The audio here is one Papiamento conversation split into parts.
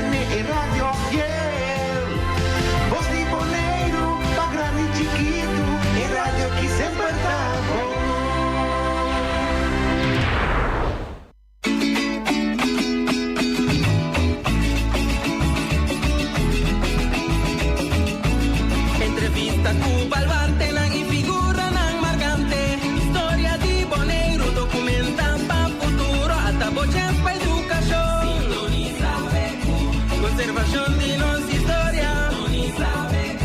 Mantene e radio fiel. Bos di Boneiru, pa grandi chikitu, e radio ki semper ta bon. Entrevista ku baluartenan i figuranan markante. Historia di Boneiru dokumentá pa futuro. Ata bo chèns pa edukashon. Sintonisa BQ. Konservashon di nos historia. Sintonisa BQ.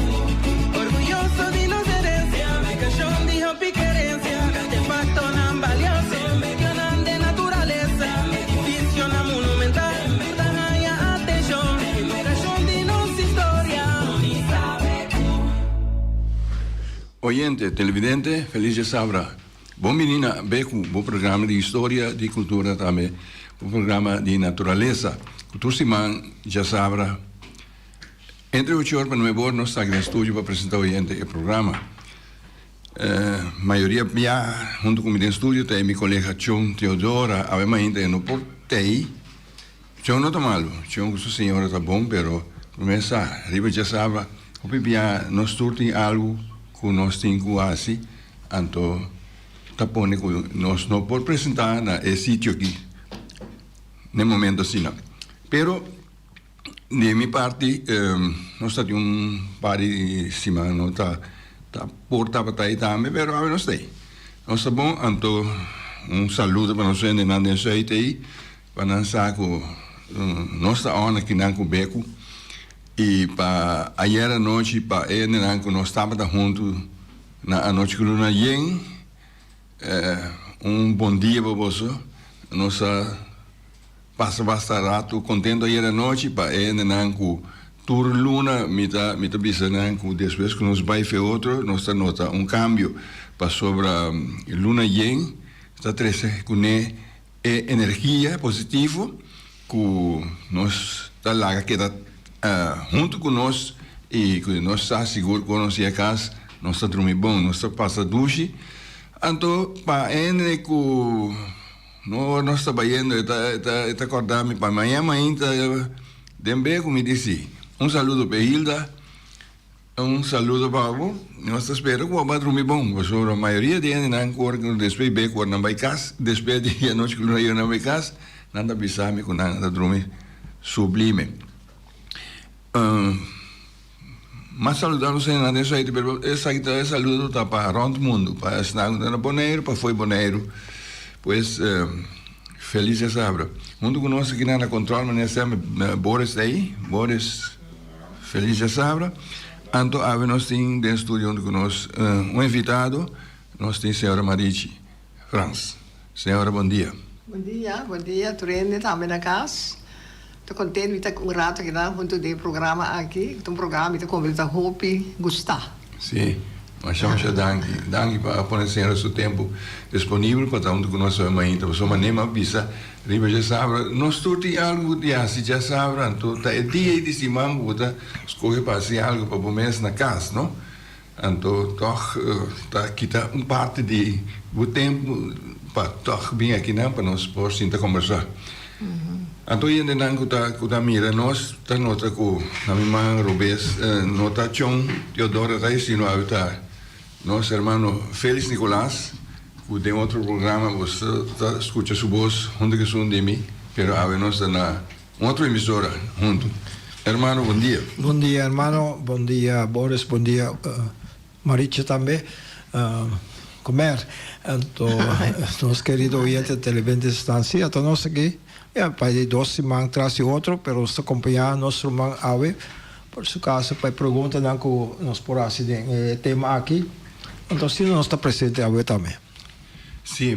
Orguyoso di nos herensia. Publikashon di hopi kerensia. Artefaktonan balioso. Medionan den naturalesa. Edifisionan monumental. Ta haña atenshon. Generashon di nos historia. Oyente, televidente, feliz djasabra. Bon bini na Beku, bo programa di historia, di cultura tambe bo programa di naturalesa. Cu tur siman djasabra entre ocho or pa nuebe or nos ta aki den studio pa presenta oyente e programa. Mayoria bia hunto cu mi den studio ta e mi colega Chon Teodora. Awe mainta e no por tey. Chon no ta malu, Chon cu su señora ta bon, pero prome sa, riba djasabra hopi bia nos tur tin algu cu nos tin cu haci, anto ta pone cu nos no por presenta na e sitio aki n'e momento asina. Pero di mi parti nos ta tin un par di siman no ta por tabata ei tambe, pero awe nos ta ei. Nos ta bon, anto un saludo pa nos hendenan den Zuid ei. Pa nan sa ku nos ta òna kinan ku beku i pa ayer anochi pa e hendenan ku nos tabata huntu na anochi ku luna yen, un bon dia pa boso. Nos a pasa basta ratu kontentu ayer anochi pa e hendenan ku tur luna mi ta mi ta bisa nan ku despues ku nos bai fe otro nos ta nota un kambio pasobra luna yen ta trese kuné E energia positivo ku nos ta laga keda huntu ku nos i ku nos sa sigur ku ora nos yega kas nos ta drumi bon, nos ta pasa dushi. Anto pa hende ku no nos ta bayendo e ta e ta kòrda mi pa maña mainta den be ku mi di si. Un saludo pa Hilda. Un saludo pa bo. Nos ta spera ku bo a drumi bon, pasobra mayoria di hendenan ku ora ku despues be ku ora nan bai kas, despues di anochi ku luna yega nan bai kas, nan ta bisa mi ku nan ta drumi sublime. Mas saluda nos hendenan den suite, pero esaki ta e saludo ta pa rònt mundu, pa esnan ku ta na Boneiru, pa fo'i Boneiru. Pues felis djasabra. Huntu ku nos aki nan na control manera semper Boris ta ei, Boris. Feliz djasabra. Anto awe nos tin den studio hunto cu nos un invitado, nos tin señora Marichi Frans. Señora bon dia. Bon dia, bon dia tur hende tambe na cas. Ta content mi ta un rato akinan hunto den e programa aki, ta un programa mi ta conbida ta hopi gusta. Si, masha masha danki. Danki pa a pone señora su tempo disponibel pa ta hunto cu nos awe mainta. Pasobra manera mi a bisa riba djasabra, nos tur tin algu di hasi djasabra, anto ta e dia ei di siman ku bo ta scoge pa hasi algu pa bo mes na cas, no? Anto tog ta kita un parti di bo tempo pa tog bin akinan pa nos por sinta combersa. Anto hendenan ku ta ku ta mira nos ta nota ku na mi man robes no ta Chon Teodoro ta sino awe ta nos hermano Felix Nicolas ku den otro programa bo ta skucha su bos hunto ku esun di mi pero awe nos ta na un otro emisora hunto. Hermano bon dia. Bon dia hermano, bon dia Boris, bon dia Marietje tambe, Comer, anto nos kerido oyente televidente esnan si ata nos aki ya pa di dos siman tras di otro pero nos ta acompaña nos ruman awe por su caso pa e preguntanan cu nos por haci den e tema aki anto asina nos ta presente awe tambe. Si,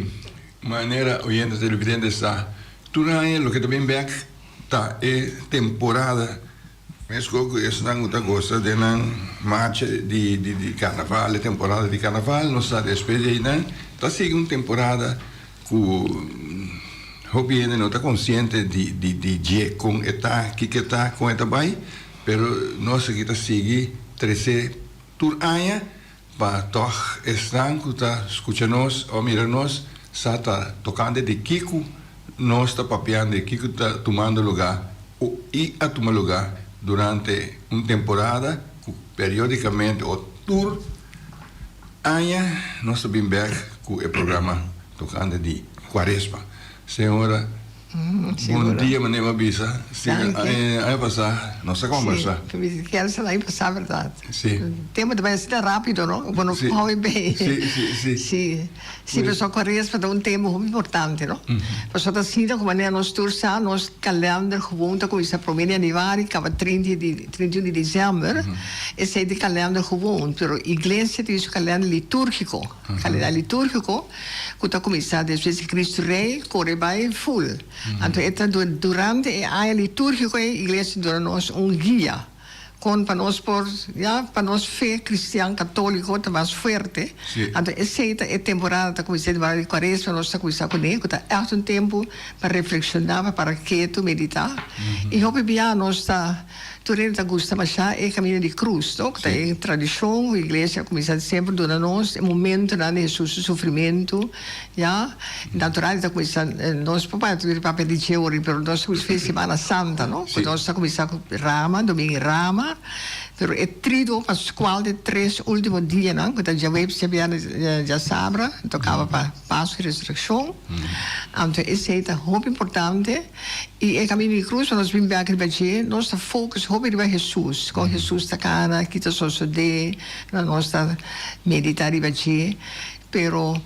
manera oyente televidente sa tur aña loke ta bin bek ta e temporada. Mesco cu esnan cu ta goza den nan marcha di di carnaval, e temporada di carnaval, nos sa despues di einan ta sigui un temporada cu hopi hende no ta consciente di di di dje con e ta, kico e ta, con e ta bay, pero nos aki ta sigui trece tur aña pa tog esnan cu ta scucha nos o mira nos sa ta tocante di kico nos ta papiando y kico ta tumando lugar. o i a tuma lugá durante un temporada ku periódikamente o tur aña nos ta bin bèk ku e programa tokante di Kuaresma. Señora, bon dia manera bo a bisa. Si, aña pasá nos a kombersá. Sí, kèrs aña pasá bèrdat. Sí. Tempu ta bai asina rápido, no? Bo no por hou e bei. Sí, sí, sí. Sí. Sí, pasobra Kuaresma ta un tempu hopi importante, no? Pasobra ta asina ku manera nos tur sa, nos kalender gewoon ta kuminsá promé di yanüari kaba trinta di 31 di desèmber. Esei ta e kalender gewoon, pero iglesia tin su kalender litúrgiko, kalender litúrgiko ku ta kuminsá despues di Kristu Rei kore bai ful. Anto e ta durante e aña litúrgiko ei iglesia duna nos un guia. Kon pa nos por, ya, pa nos fe cristian católico ta mas fuerte. Sí. Anto esey ta e temporada ta cuminsa di di cuaresma nos ta cuminsa cune cu ta echt un tempo pa reflexiona, pa para ketu, medita. Y hopi bia nos ta, tur hende ta gusta masha e camino di cruz, no? Cu ta e tradicion cu iglesia a cuminsa semper duna nos e momentonan di Jesus su sufrimento, ya. Natural ta cuminsa, nos por papia tur papia di dje ori, pero nos ta cuminsa fe Semana Santa, no? Sí. Nos ta cuminsa cu Rama, Domingo di Rama, pero e Triduo Pascual di tres ultimo dianan, cu ta djaweps, djabièrnè, djasabra, tocaba pa Pascu y Resurreccion. Anto esey ta hopi importante y e Camino di Cruz, nos bin bek riba dje, nos ta focus hopi riba Jesus, con Jesus ta cana, ki ta sosode, nos ta medita riba dje, pero.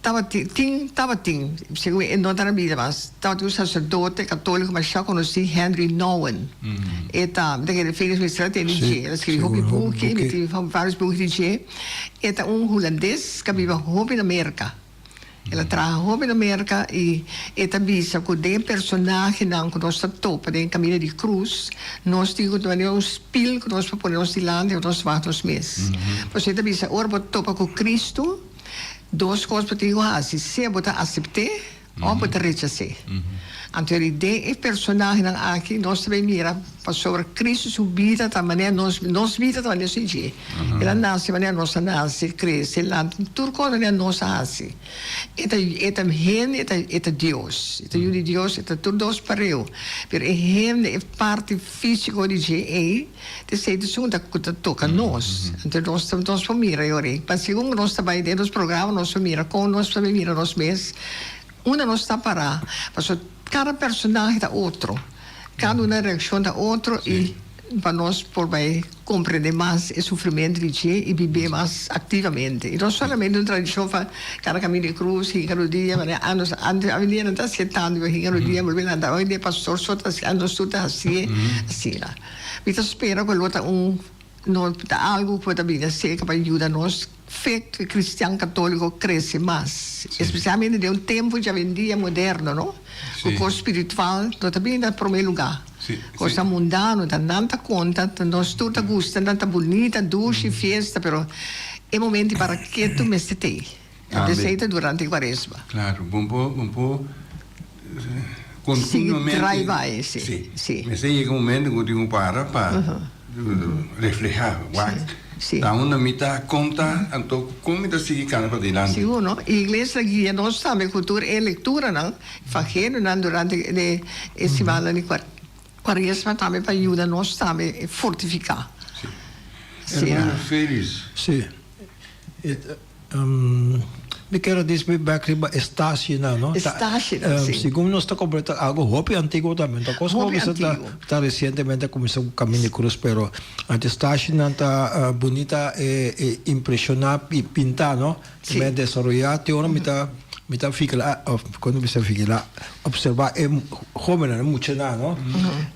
Tabatin, tin, tabatin, segun e no ta na bida mas, tabatin un sacerdote católico masha conocí, Henri Nouwen. E ta, mi ta kere Felix mester a tende dje, el a scribi hopi buki, mi tin varios buki di dje. E ta un hulandes cu a biba hopi na Merca. El a traha hopi na Merca y e ta bisa cu den e personahenan cu nos ta topa den e camino di cruz, nos tin cu tuma un spil cu nos por pone nos dilanti pa nos wak nos mes. Pasobra e ta bisa ora bo topa cu Cristo, dos cos bo tin cu haci, sea bo ta acept'é of bo ta rechas'é. Anto eri den e personahenan aki nos ta bay mira pasobra Cristo su bida ta manera nos, nos bida ta manera su dje. El a nace manera nos a nace, crece, lanta, tur cos manera nos a haci. E ta e ta hende, e ta e ta Dios. E ta yu di Dios, e ta tur dos pareu. Pero e hende, e parti físiko di dje ei, ta esei ta esun ku ta toka nos. Anto nos ta nos por mira e ora ei. Pa segun ku nos ta bai den nos programa nos por mira kon nos ta mira nos mes, unda nos ta pará. Pasobra kada personahe ta otro, kada una reakshon ta otro i pa nos por bai comprende mas e sufrimento di dje y bib'é mas activamente. Y no solamente un tradicion pa cada camino di cruz, hinca rodia, manera anos antes, awendia nan ta hacié tanto, pero hinca rodia, bolbe lanta, awendia pastor so ta hacié, anos tur ta hacié, asina. Mi ta spera cu lo ta un, no ta algo cu ta bini acerca pa yuda nos fe cristian catolico crece mas, especialmente den un tempo djawendia moderno, no? Cu cos spiritual no ta bini na prome lugar. Cosnan mundano ta nan ta conta, ta nos tur ta gusta, nan ta bunita, dushi, fiesta, pero e momento di para ketu mester t'ey. Anto esey ta durante cuaresma. Claro, bon por, bon por continuamente. Sigui draai bai, si, si. Mester yega un momento cu tin cu para pa refleha, wak, ta unda mi ta, con ta, anto con mi ta sigui cana padilanti. Sigur, no? Y iglesia ta guia nos tambe cu tur e lecturanan. Evangelionan durante e e simannan di Cuaresma tambe pa yuda nos tambe fortifica. Si. Hermano Felix. Si. Mi kier a dismi bek riba e stasienan, no? E stasienan, si. Segun nos ta comprende ta algo hopi antiguo tambe. No ta cos cu Hopi ta antiguo. ta recientemente a cuminsa cu Camin di Cruz, pero antes stasienan ta bunita e impresiona y pinta, no? Si. Mi a desaroyá te ora mi ta mi ta vigilá òf kon mi bisa vigilá opservá e hóbennan e muchanan no.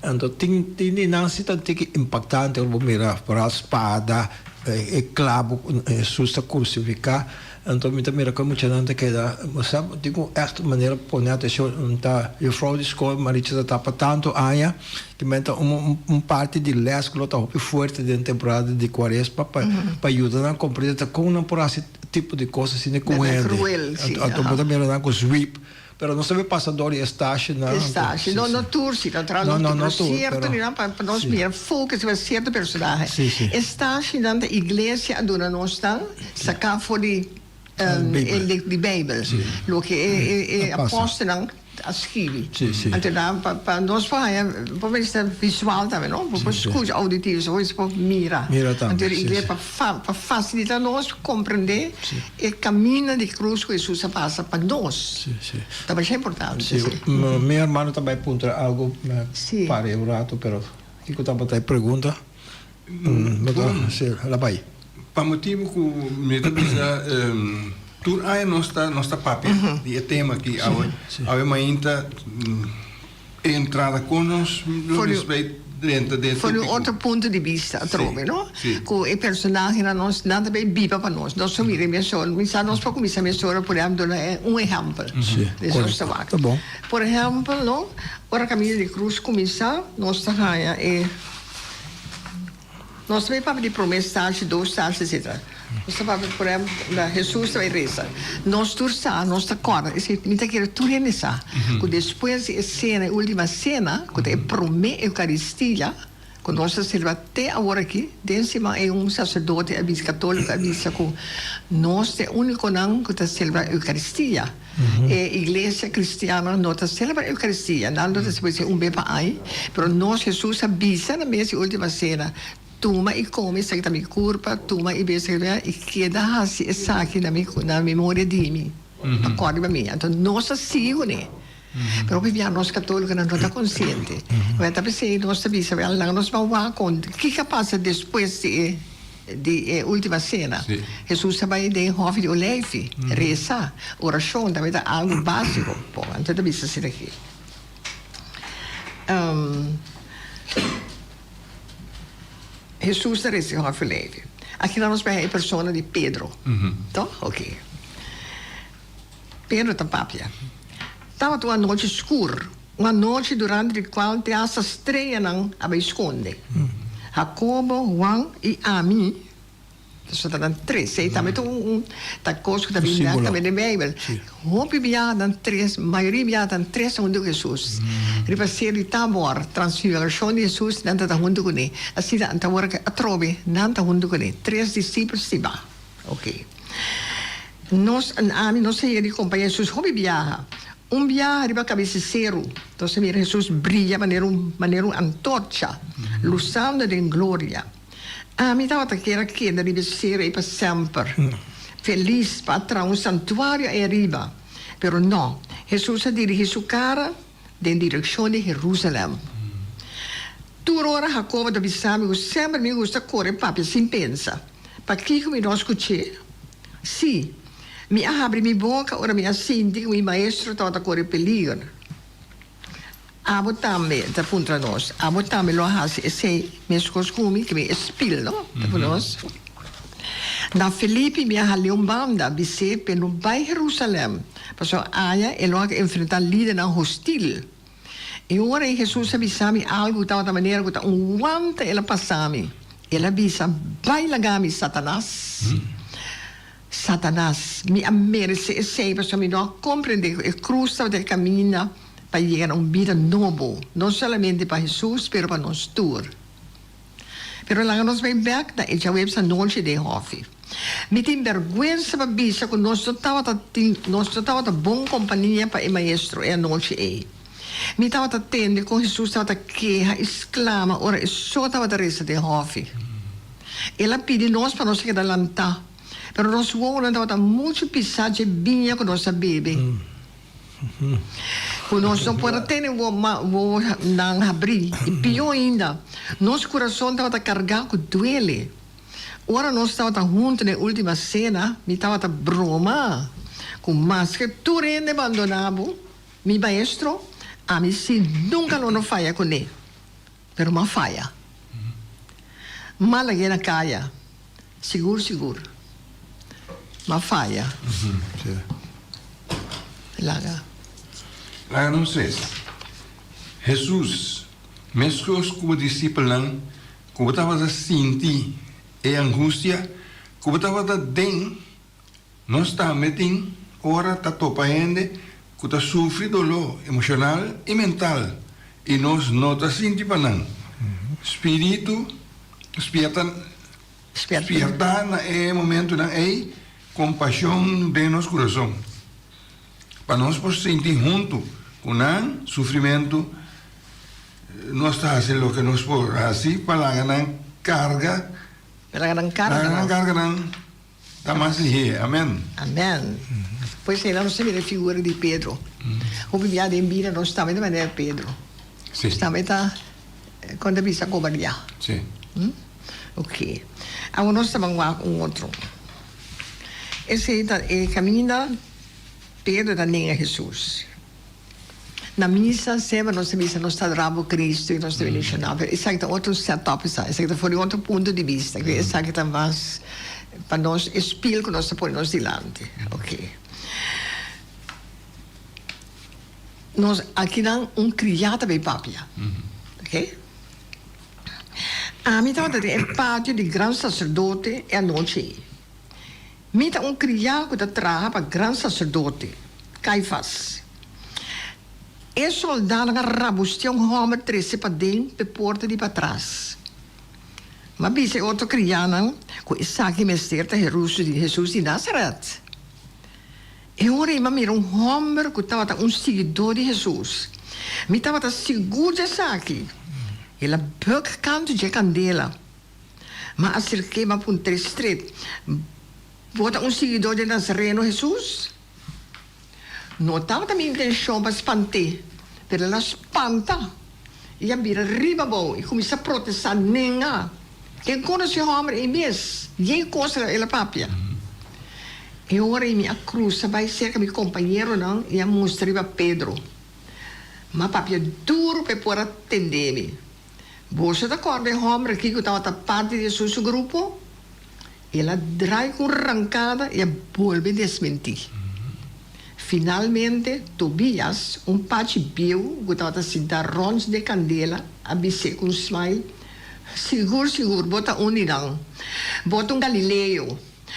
Anto tin tin di nan si ta tiki impaktante ora bo mira foral spada e klabo ku Hesus ta krusifiká anto mi ta mira ku e muchanan ta keda bo sa tin ku ègt manera pone atenshon ta yùfrou di skol Maricha ta tapa tantu aña Ki men ta un un parti di les ku lo ta hopi fuerte den temporada di kuaresma pa pa yuda nan komprende ta kon nan por hasi tipo di kos asina ku Berdad hende. kruel, si, Anto aha. bo ta mira nan ku sweep, pero nos ta pasa dor di e stashinan. E stashi, no no tur si, no tra No, no no, tur, no pero tur, sierto pero di nan pa pa nos si. mira focus riba sierto personahe. Si, si. E stashinan ta iglesia a duna nos nan saká for di Beibel. e di Beibel, loke e e e A pasa. apòstelnan. a skibi. Anto nan pa pa nos por haña por mester visual tambe no, bo por skucha auditivo so bo por mira. Mira tambe, Anto si, iglesia si. pa fa pa fasilita nos komprende e kaminda di krus ku Hesus a pasa pa nos. Si, si. Ta masha importante, Si, si. mi hermano ta bai puntra algu, mi a Si. para un rato pero kiko tabata e pregunta? No ta si la bai. Pa motibu ku mi ta bisa tur aña nos ta nos ta papia di e tema aki awe awe mainta e entrada kon nos lo mester drenta den For di un otro punto di bista atrobe no ku e personahenan nos nan ta bay biba pa nos nos ta mira e mesora mi sa nos por kuminsa mesora por ehempel duna un ehempel di nos ta wak por ehempel no ora kaminda di krus kuminsa nos ta haña e. Nos ta bay papia di prome stashi, dos stashi, etcetera. Nos ta papia, por ehempel, na Hesus ta bay resa. Nos tur sa, nos ta corda, esei mi ta kere tur hende sa, cu despues di e cena, e ultima cena, cu ta e prome Eucaristia, cu nos ta celebra te awor aki, den siman ei un sacerdote a bisa, catolico a bisa cu nos ta e uniconan cu ta celebra Eucaristia. E iglesia cristiano no ta celebra Eucaristia, nan lo ta celebra un be pa aña, pero nos Jesus a bisa na mes di ultima cena, tuma y come esaki ta mi curpa, tuma y bebe esaki ta mi i keda haci esaki na mi na memoria di mi, pa corda riba mi. Anto nos ta sigui cune, pero hopi bia nos catoliconan no ta consciente, ta pesey nos ta bisa, laga nos ban wak con kiko a pasa despues di e. Di e última sena, Hesus a bai den Hòfi di Oleifi resa. Orashon tambe ta algu básiko. Bon, anto ta bisa asina aki. Hesus ta resa den Hòfi di Oleifi. Aki nan nos bai haña e persona di Pedro. Toh? Oké. Pedro ta papia. Tabata un anochi skur. Un anochi durante di cual te hasta streanan a bay sconde. Jacobo, Juan y ami, pasobra ta nan tres, ey tambe ta un ta cos cu ta bin bek tambe den Bijbel. Hopi biaha nan tres, mayoria biaha nan tres ta hunto cu Jesus. Riba Seru di Tabor, transfiguracion di Jesus, nan ta ta hunto cune. Asina anta ora cu atrobe nan ta hunto cune. Tres discipel stima. Ok. Nos, ami, nos a yega di compaña Jesus hopi biaha. Un biaha riba cabes di ceru, nos a mira Jesus bria manera un, manera un antorcha, lusando den gloria. Ami tabata kier a keda riba e ceru ei pa semper, felis pa a traha un santuario ei ariba. Pero no, Jesus a dirigi su cara den direccion di Jerusalem. Tur ora Jacobo ta bisa mi cu semper mi gusta core papia sin pensa. Pakiko mi no a skuch'é? Sí, mi a habri mi boka ora mi a sinti ku mi maestro tabata kore peliger. Abo tambe, ta puntra nos, abo tambe lo a hasi esei meskos ku mi? Ke mi e spil, no? Ta puntra nos. Na Felipi mi a hal'é un banda, bis'é p'e no bai Herusalèm, pasobra aya e lo a enfrentá lidernan hostil. E ora ei Hesus a bisa mi algu ku tabata manera ku ta un wanta el a pasa mi. El a bisa, Bai laga mi, Satanas! Satanas! Mi a meresé esei pasobra mi no a komprendé ku e krus tabata e kaminda pa yega na un bida nobo, no solamente pa Hesus pero pa nos tur. Pero laga nos bai bek na e djaweps anochi den hòfi. Mi tin bèrgwensa pa bisa ku nos no tabata tin nos no tabata bon kompania pa e maestro e anochi ei. Mi tabata tende kon Hesus tabata keha i sklama ora e so tabata resa den hòfi. El a pidi nos pa nos a keda lantá, pero nos wowonan tabata muchu pisá dje biña ku nos a bebe. Ku nos no por a tene wowonan habrí, i pió ainda, nos kurason tabata kargá ku duele. Ora nos tabata huntu na e última sena, mi tabata broma ku maske tur hende bandoná bo, mi maestro, ami sí nunka lo no faya kuné. Pero m'a faya. M'a lag'é na kaya. Sigur sigur. M'a faya. Laga. Laga nos resa. Hesus, meskos ku bo disipelnan, ku bo tabata sinti e angustia ku bo tabata den, Nos tambe tin ora ta topa hende ku ta sufri doló emoshonal i mental i nos no ta sinti pa nan. Spiritu spierta spierta na e momentunan ei kompashon den nos kurason pa nos por sinti huntu. Ku nan sufrimentu nos ta hasi loke nos por hasi pa laga nan karga. Pa laga nan karga. Laga nan karganan ta mas lihé. Amen. Amen. Pues ei nos ta mira e figura di Pedro. Hopi bia den bida nos tambe ta manera Pedro. Sí. Nos tambe ta kon ta bisa kobardiá. Sí. Ok. Awor nos ta ban wak un otro. Esei ta e kaminda. Pedro ta nenga Hesus. Na misa semper nos ta bisa nos ta adorá bo Cristo i nos ta bendishoná, pero esaki ta otro set up esaki, esaki ta for di otro punto di bista, ku esaki ta mas pa nos e spiel ku nos ta pone nos dilanti. Ok. Nos akinan un kriá ta bay papia. Ok. Ami tabata den e patio di gran saserdote e anochi ei. Mi ta un kriá ku ta traha pa gran saserdote, Kaifas. E sòldánan a rabustia un hòmber trese paden p'e porta di patras. M'a bisa e otro kriánan ku esaki mester ta Hesus di Nazaret. E ora ei m'a mira un hòmber ku tabata un siguidó di Hesus. Mi tabata sigur di esaki. El a bùk kantu dje kandela. M'a aserk'é, m'a puntr'é stret, Bo ta un siguidó dje Nazareno Hesus? No tabata mi intenshon pa spant'é, pero el a spanta i a bira riba abou i kuminsá protestá, Nenga! Ken konosé e hòmber ei mes? Yen kos el a papia. E ora ei mi a krusa bai serka mi kompañeronan i a mustra riba Pedro. M'a papia duru pa e por a tende mi. Boso ta kòrda e hòmber akí ku tabata parti di Hesus su grupo? El a drai ku un rankada i a bolbe desmentí. Finalmente, Tobias, un pachi bieu ku tabata sintá rònt den kandela, a bis'é ku un smile, Sigur, sigur, bo ta un di nan. Bo ta un galileo.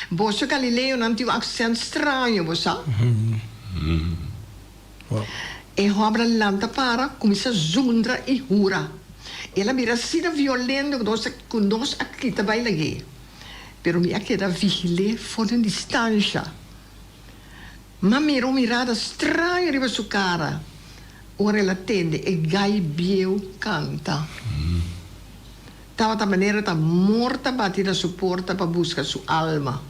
Boso galileonan tin un aksènt straño, bo sa? E hòmber a lanta para, kuminsá zundra i hura. El a bira asina violento ku nos ku nos a kita bai lag'é. Pero mi a keda vigil'é for di un distansha. M'a mira un mirada straño riba su kara ora el a tende e gai bieu kanta. Tabata manera ta mor ta bati na su porta pa buska su alma.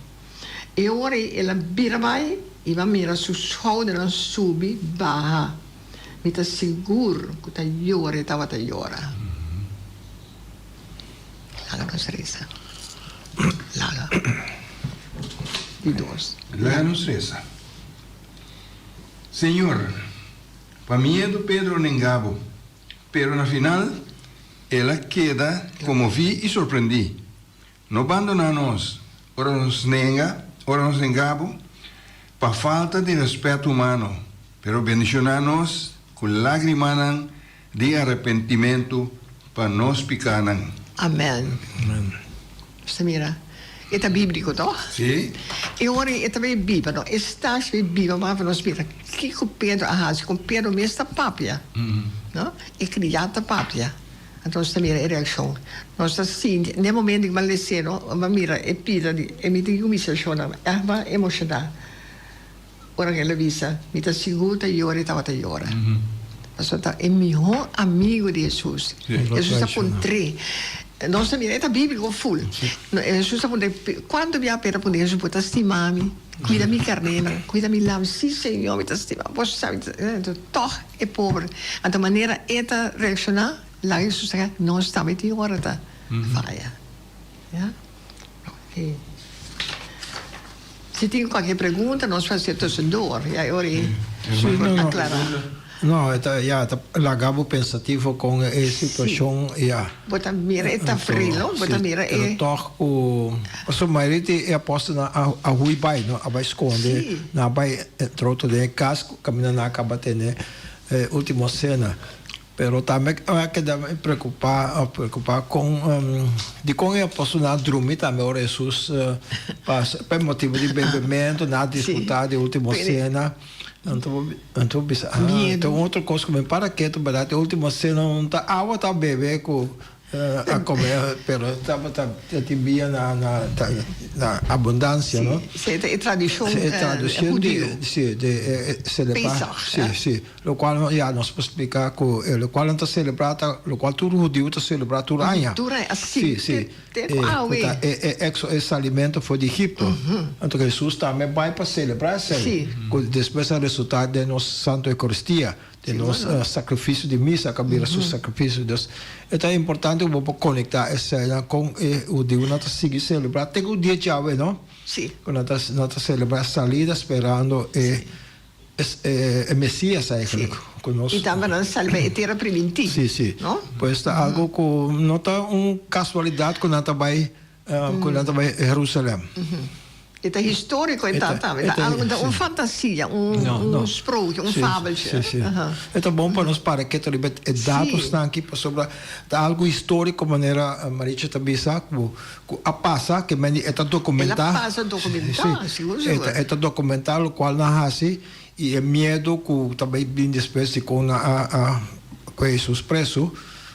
E ora ei el a bira bai i m'a mira su schoudernan subi baha. Mi ta sigur ku ta yora e tabata yora. Laga nos resa. Laga. Di dos. Laga nos resa. Señor, pa miedu Pedro a nenga bo, pero na final el a keda konmoví i sorprendí. No bandoná nos ora nos nenga, ora nos nenga bo, pa falta di rèspèt humano, pero bendishoná nos ku lágrimanan di arepentimentu pa nos pikánan. Amèn. Nos ta mira, e ta bíbliko, tòg? Sí. E ora ei e ta bai biba, no? E stash bai biba mas pa nos mira kiko Pedro a hasi, kon Pedro mes ta papia, no? E kriá ta papia. Anto nos ta mira e reakshon. Nos ta sinti, n'e momento ku mi a les'é no, mi a mira e pida di e mi tin ku kuminsá shona, ègt mi a emoshoná ora ku el a bisa, Mi ta sigur ta yora i tabata yora. Pasobra ta e mihó amigu di Hesus. Hesus ta puntr'é, nos ta mira, e ta bíbliko ful. Hesus ta puntr'é, Kuantu biaha Pedro a puntra Hesus, Bo ta stima mi? Kuida mi karnénan, kuida mi lam. Sí, Señor, mi ta stima bo. Sa mi ta. Tòg e pober. Anto manera e ta reakshoná, laga Hesus ta nos tambe tin ora ta faya. Ya. Oké. Si tin kualke pregunta nos por hasié tussendoor. Ya e ora ei por aklará. No, e ta, ya, e ta laga bo pensativo kon e situashon, ya. Bo ta mira e tafrel, no? Bo ta mira e. Pero tòg ku, pasobra mayoria di e apòstelnan a a hui bai, no? A bai skonde, nan a bai entre otro den e kas kaminda nan a kaba tene e último sena. Pero tambe a keda preokupá, preokupá kon, dikon e apòstelnan a drumi tambe ora Hesus pasa, pa e motibu di bebementu, nan a disfrutá di e último sena. Anto anto bisa, ah, ta un otro kos ku mi para ketu, bèrdat, e último sena un ta awa ta bebe ku. A come, pero tabata tin bia na na na abundancia, no? Si, si, e tradicion Si, e tradicion hudiu. di, si, di e celebra. Pesach, Si, eh? si. Locual ya nos por splica cu e locual nan ta celebra ta locual tur hudiu ta celebra tur aña. Tur aña, si. Si, si. Te, te cu awe. E, e, e exo, e salimento for di Egipto. Anto Jesus tambe bai pa celebra esey. Si. Cu despues a resulta den nos Santo Eucaristia. Den nos sacrificio di misa cu a bira su sacrificio. Dus e ta importante cu bo por conecta eseinan con e hudiunan ta sigui celebra te cu dia djawe, no? Sí. Cu nan ta nan ta celebra salida sperando e e Mesias eigenlijk. Cu nos. Y tambe nan sali bay e tera primintí. Sí, sí. No? Pues ta algo cu no ta un casualidad cu nan ta bay Cu nan ta bai Jerusalem. E ta historico e ta tambe. Ta algo, ta un fantasia, un un sprookje, un fabeltje. Si, si. E ta bon pa nos para keto riba e datosnan aki pasobra ta algo historico manera Marietje ta bisa cu cu a pasa ke men di e ta documenta. El a pasa documenta, sigur sigur. E ta documenta locual nan haci y e miedo cu ta bai bin despues di con nan a a coge Jesus preso.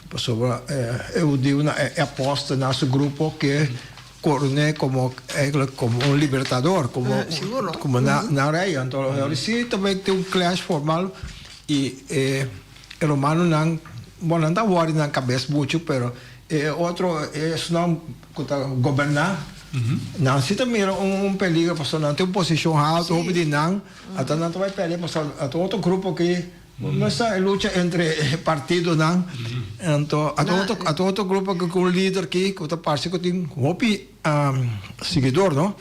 Pasobra e hudiunan, e apòstelnan, su grupo ke koron'é komo eigenlijk komo un libertador, komo komo nan rei. Anto awor si ta bai tin un clash formal i e romanonan, bon nan ta wòri nan kabes muchu, pero e otro esnan ku ta goberná, nan si ta mira un peligro pasobra nan tin un posishon haltu, hopi di nan, anto nan ta bai pèrdè pasobra anto otro grupo ke. No sa e lucha entre e partidonan. Anto a otro a otro grupo ku un lider aki ku ta parse ku tin hopi siguidor no.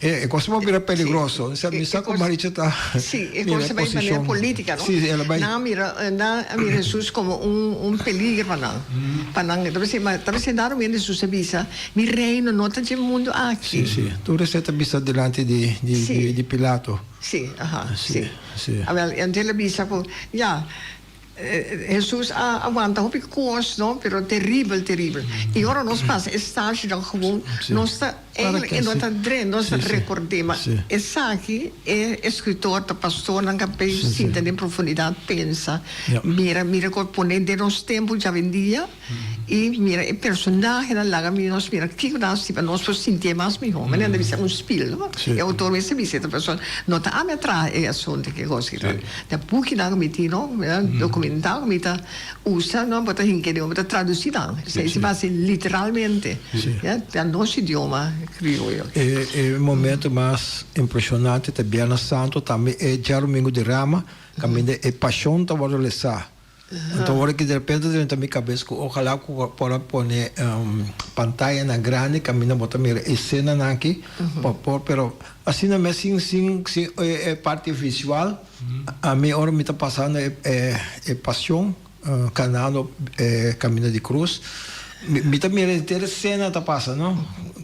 E kos por bira peligroso. Mi sa ku Maricha ta Sí, e kos ta bai manera politica no. Sí, el a bai. Nan a mira nan a mira Hesus komo un un peligro pa nan. Pa nan ta bisa ta bisa dado momento Hesus a bisa mi reino no ta dje mundu aki. Sí, sí. Tur esei ta bisa dilanti di di di Pilato. Sí, aha, Sí, sí. sí. Awel, i anto el a bisa ku, ya, Hesus a wanta hopi kos, no, pero teribel, teribel. I ora nos pasa e stashinan gewoon, Sí. nos ta, Para eigenlijk ke e no sí. ta dren, nos ta Sí, sí. rekord'é, ma Sí. esaki e eskritor ta pastornan ka bay Sí, sí. sinta den profundidat pensa, Ja. mira, mira ku pone den nos tempu djawendia. I mira e personahenan laga mi nos mira kiko nan hasi pa nos por sintié mas mihó. Manera nan ta bisa un spil, no? Sí. E outor mes ta bisa e persona no ta ami a traha e asuntu ki kos ki. Sí. Ta bukinan ku mi tin, no? Dokumentá ku mi ta usa, no? Bo ta hinka den, bo ta tradusí nan. Sí, Esei sí. si base literalmente. Sí. Ya, ta nos idioma krioyo. E e momento mas impreshonante ta Biernes Santo, tambe e djarumingu di Rama, kaminda e Pashon ta wòrdu lesá. Anto ora ki derepente drenta mi kabes ku ojalá ku por a pone pantayanan grandi kaminda bo ta mira esenanan aki pa por pero asina mes sin sin sin e parti visual ami ora mi ta pasando e e pasion kanando e kaminda di krus mi ta mira henter esena ta pasa no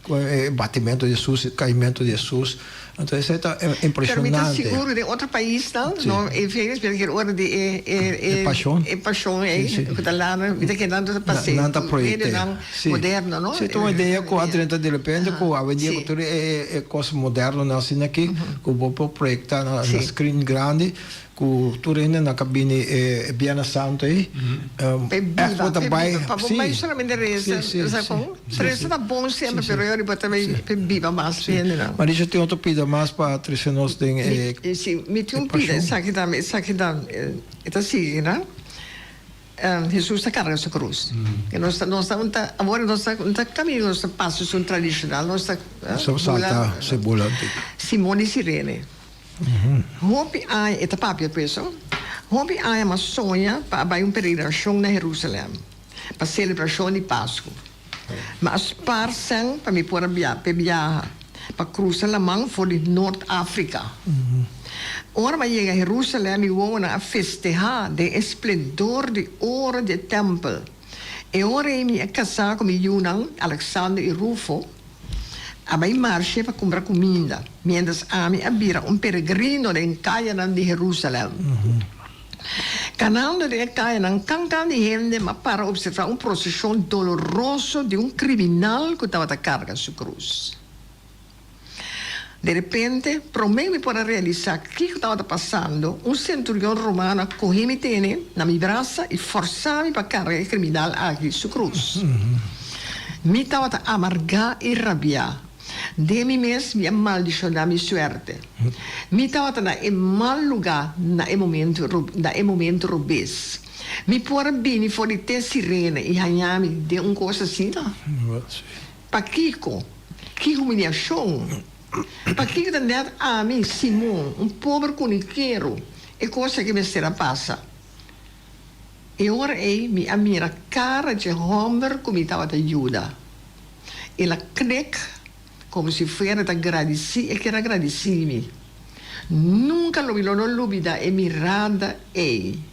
ku e batimento di Jesus e kaimento di Jesus. Anto esei ta Pero mi ta impresionante. sigur den otro paisnan Sí. no e veres pero kier ora di e e E pashon. e pashon ei Sí, sí. ku ta lana mi ta kere nan ta pas'é Nan ta ku proyect'é. medio-nan Sí. moderno no. Sí, ta un idea ku a drenta di repente ku awendia ku Sí. tur e e e kos modernonan asina aki ku bo por proyectá na Sí. na screen grandi Ku tur hende nan ka bini e Biernes Santo ei, P'e ègt biba, bo ta p'e bai, biba. Pa bo sí, bai solamente resa, sí, sí, sa sí, kon? sí, Resa sí. ta bon semper, Sí, sí. pero yori bo ta bai Sí. p'e biba mas Sí. hendenan. Marisha tin otro pida mas pa trese nos den e Mi, sí, mi tin e un pida, pashon. esaki tambe, esaki ta, e ta sigui, no? Hesus ta karga su krus. E nos ta, nos ta un ta, awor nos ta, un ta kaminda, nos ta pasa esun tradishonal, nos ta, Nos ta bula, salta sebola. Simon di Sirene. Hopi aña, e ta papia pues ho, hopi aña m'a soña pa a bai un peregrinacion na Jerusalem pa celebracion di Pascu. M'a a spar sèn pa mi por a bia p'e biaha pa crusa laman for di Noord Africa. Ora m'a yega Jerusalem mi wowonan a festeha den e splendor di oro di e tempel. E ora ei mi a casá cu mi yunan, Alexander i Rufo, A bai marshe pa kumpra kuminda, miéntras ami a bira un peregrino den kayanan di Herúsalèm. Kanando den e kayanan kankan di hende, m'a para opservá un proseshon doloroso di un kriminal ku tabata karga su krus. De repente, promé mi por a realisá kiko tabata pasando, un senturion romano a kohe mi tene na mi brasa i fòrsá mi pa karga e kriminal aki su krus. Mi tabata amargá i rabiá. Den mi mes mi a maldishoná mi suerte. Mi tabata na e mal lugá na e momento na e momento robes. Mi por a bini for di te sirena i haña mi den un kos asina? Pakiko? Ki humiliashon! Pakiko ta nèt ami, Simon, un pober kunikero, e kos aki mester a pasa? E ora ei mi a mira kara dje hòmber ku mi tabata yuda. El a knik komo si fuera ta gradisí, e kier a gradisí mi. Nunka lo mi lo no lubidá e mirada ei.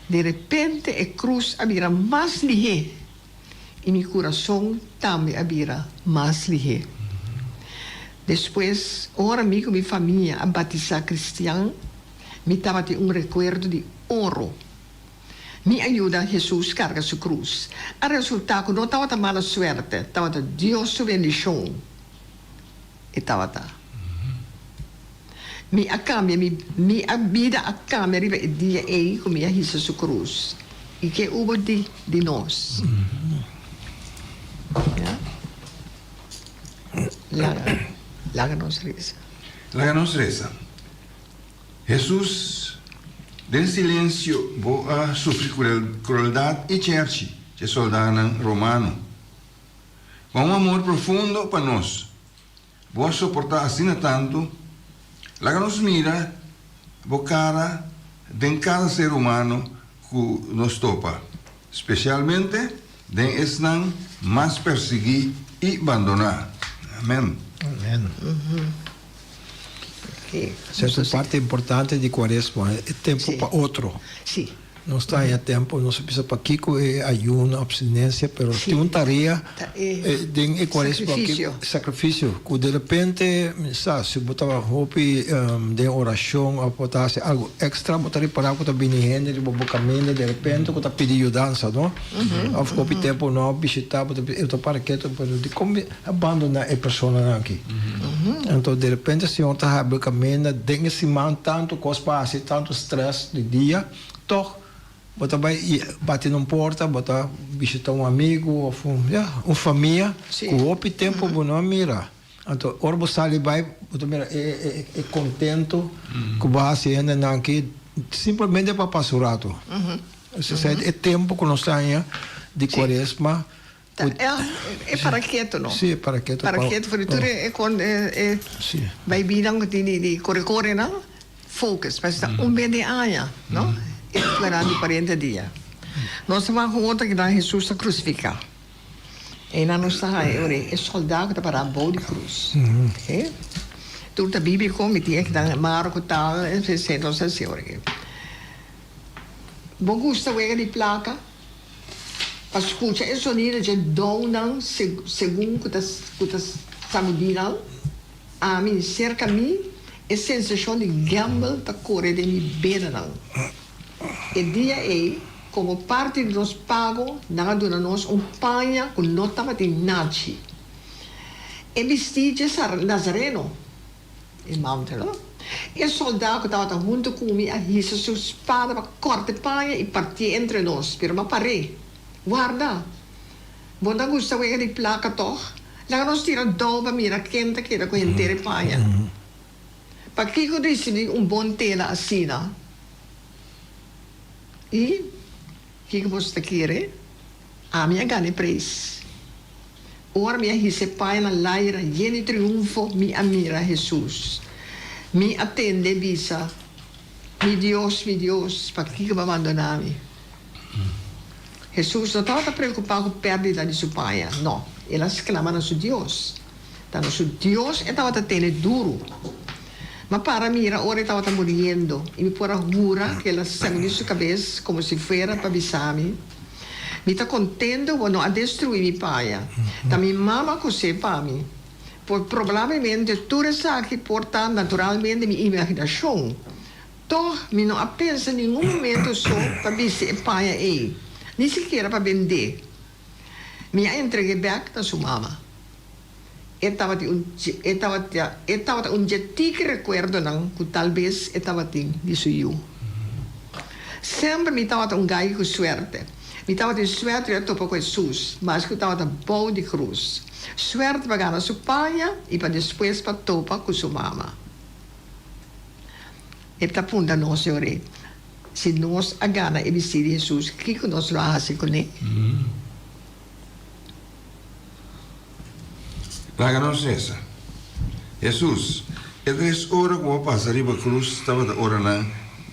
De repente e krus a bira mas lihé. i mi kurason tambe a bira mas lihé. Despues, ora mi ku mi famia a batisá kristian, mi tabatin un rekuerdo di oro. Mi a yuda Hesus karga su krus. A resultá ku no tabata mala suerte, tabata Dios su bendishon. E tabata. Mi a cambia mi mi a bida a cambia riba e dia ey cu mi a hisa su cruz. Y ke hubo di di nos? Ya. Laga laga nos reza. Laga nos reza. Hesus, den silencio bo a sufri crueldad y cherchi dje soldanan romano. Pa un amor profundo pa nos. Bo a soportá asina tantu. Laga nos mira bo kara den kada ser humano ku nos topa, spesialmente den esnan mas persiguí i bandoná. Amèn. Amèn. Esei ta un parti importante di Kuaresma, e tempu pa otro. Nos ta haña tempu, nos a bisa pakiko e ayuno, abstinencia, pero tin un tarea den e cuaresma aki, sacrificio, cu de repente, mi sa, si bo tabata hopi den oracion of bo ta haci algo extra, bo ta ripara cu ta bini hende riba bo caminda de repente cu ta pidi yudansa, no? Of hopi tempu no a bishita, bo ta bisa, e ta para ketu, pero dicon mi a bandona e personanan aki? Anto de repente Señor ta habri caminda den e siman, tanto cos pa haci, tanto stress di dia. Tòg bo ta bai i bati na un porta, bo ta bishitá un amigu òf un, ya, un famia ku hopi tempu bo no a mira. Anto ora bo sali bai, bo ta mira e e e kontentu ku bo hasi e hendenan aki simplemente pa pasa un ratu. Esei e tempu ku nos ta haña di kuaresma. Ta e para keto no. Sí, e para keto. Para keto for di tur e kon e baibinan ku tin di kore kore nan focus pasobra ta un bes den aña no e fuera di kuarenta dia. Nos ta wak un otro kinan Hesus ta krusifiká. Einan nos ta haña e ora e sòldá ku ta pará bou di krus. Oke. Tur ta bíbliko mi tin e kinan Marko tal esei nos ta hasi ora aki. Bo gusta wega di plaka? Pa scucha e sonido dje dounan segun cu ta cu ta sagudi nan, ami, cerca mi, e sensacion di gamble ta core den mi benanan. E dia ei, como parti di nos pago, nan a duna nos un paña cu no tabatin nachi. E bisti dje Nazareno. E mantel, no? E soldá ku tabata huntu ku mi a hisa su spada pa kòrta e paña i partié entre nos, pero m'a par'é. Warda! Bo no a gusta wega di plaka, tòg? Laga nos tira dou pa mira ken ta keda ku henter e paña. Pakiko risibí un bon tela asina? I kiko boso ta kere? Ami a gana e preis. Ora mi a hisa e paña na laira yen di triunfo, mi a mira Hesus. Mi a tende bisa, Mi Dios, mi Dios, pakiko bo a bandoná mi? Hesus no tabata preokupá ku pèrdida di su paña. No, el a sklama na su Dios. Ta na su Dios e tabata tene duru. M'a para mira ora e tabata muriendo i mi por a hura ku el a sagudí su kabes komo si fuera pa bisa mi, Mi ta kontento bo no a destruí mi paña. Ta mi mama a kosé pa mi. Por probablemente tur esaki por ta naturalmente mi imaginashon. Tòg mi no a pensa ningun momento so pa bisti e paña ei, ni sikiera pa bend'é. Mi a entreg'é bèk na su mama. E tabatin un e tabata e tabata un dje tiki rekuerdonan ku tal bes e tabatin di su yu. Semper mi tabata un gai ku suerte. Mi tabatin suerte di a topa ku Hesus, mas ku tabata bou di krus. Suerte pa gana su paña i pa despues pa topa ku su mama. E ta puntra nos, Señor, si nos a gana e bistí di Hesus, kiko nos lo a hasi kuné? Laga nos resa. Hesus, e tres ora ku bo pasa riba krus tabata oranan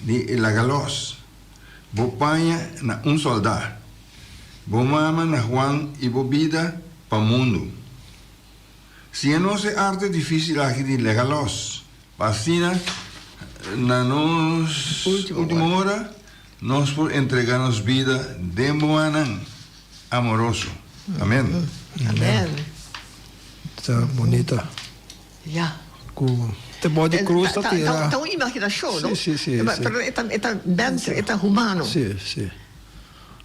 di e laga lòs. Bo paña na un sòldá, bo mama na Juan i bo bida pa mundu. Siña nos e arte difísil aki di laga lòs, pa asina na nos último ora nos por entregá nos bida den bo mannan. Amoroso. Amen. Amen. Ta bonita. Ya. Ku te bo di cruz ta tira. Ta un imaginacion, no? Si, si, si. Pero e ta, e ta mens, e ta humano. Si, si.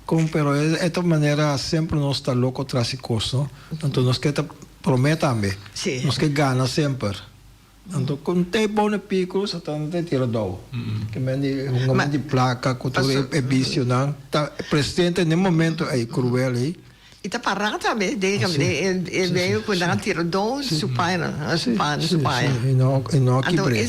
Kon pero e ta manera semper nos ta loco tras e cos, no? Anto nos ke ta prome tambe. Si. Nos ke gana semper. Anto kon te pone pico Satan ta tira dou. Ke men di hungamen di placa cu tur e vicionan ta presente n'e momento ey cruel ey. I ta para tambe den e medio cu nan a tira dou su paña su paña su paña. I no a Anto kibr'é.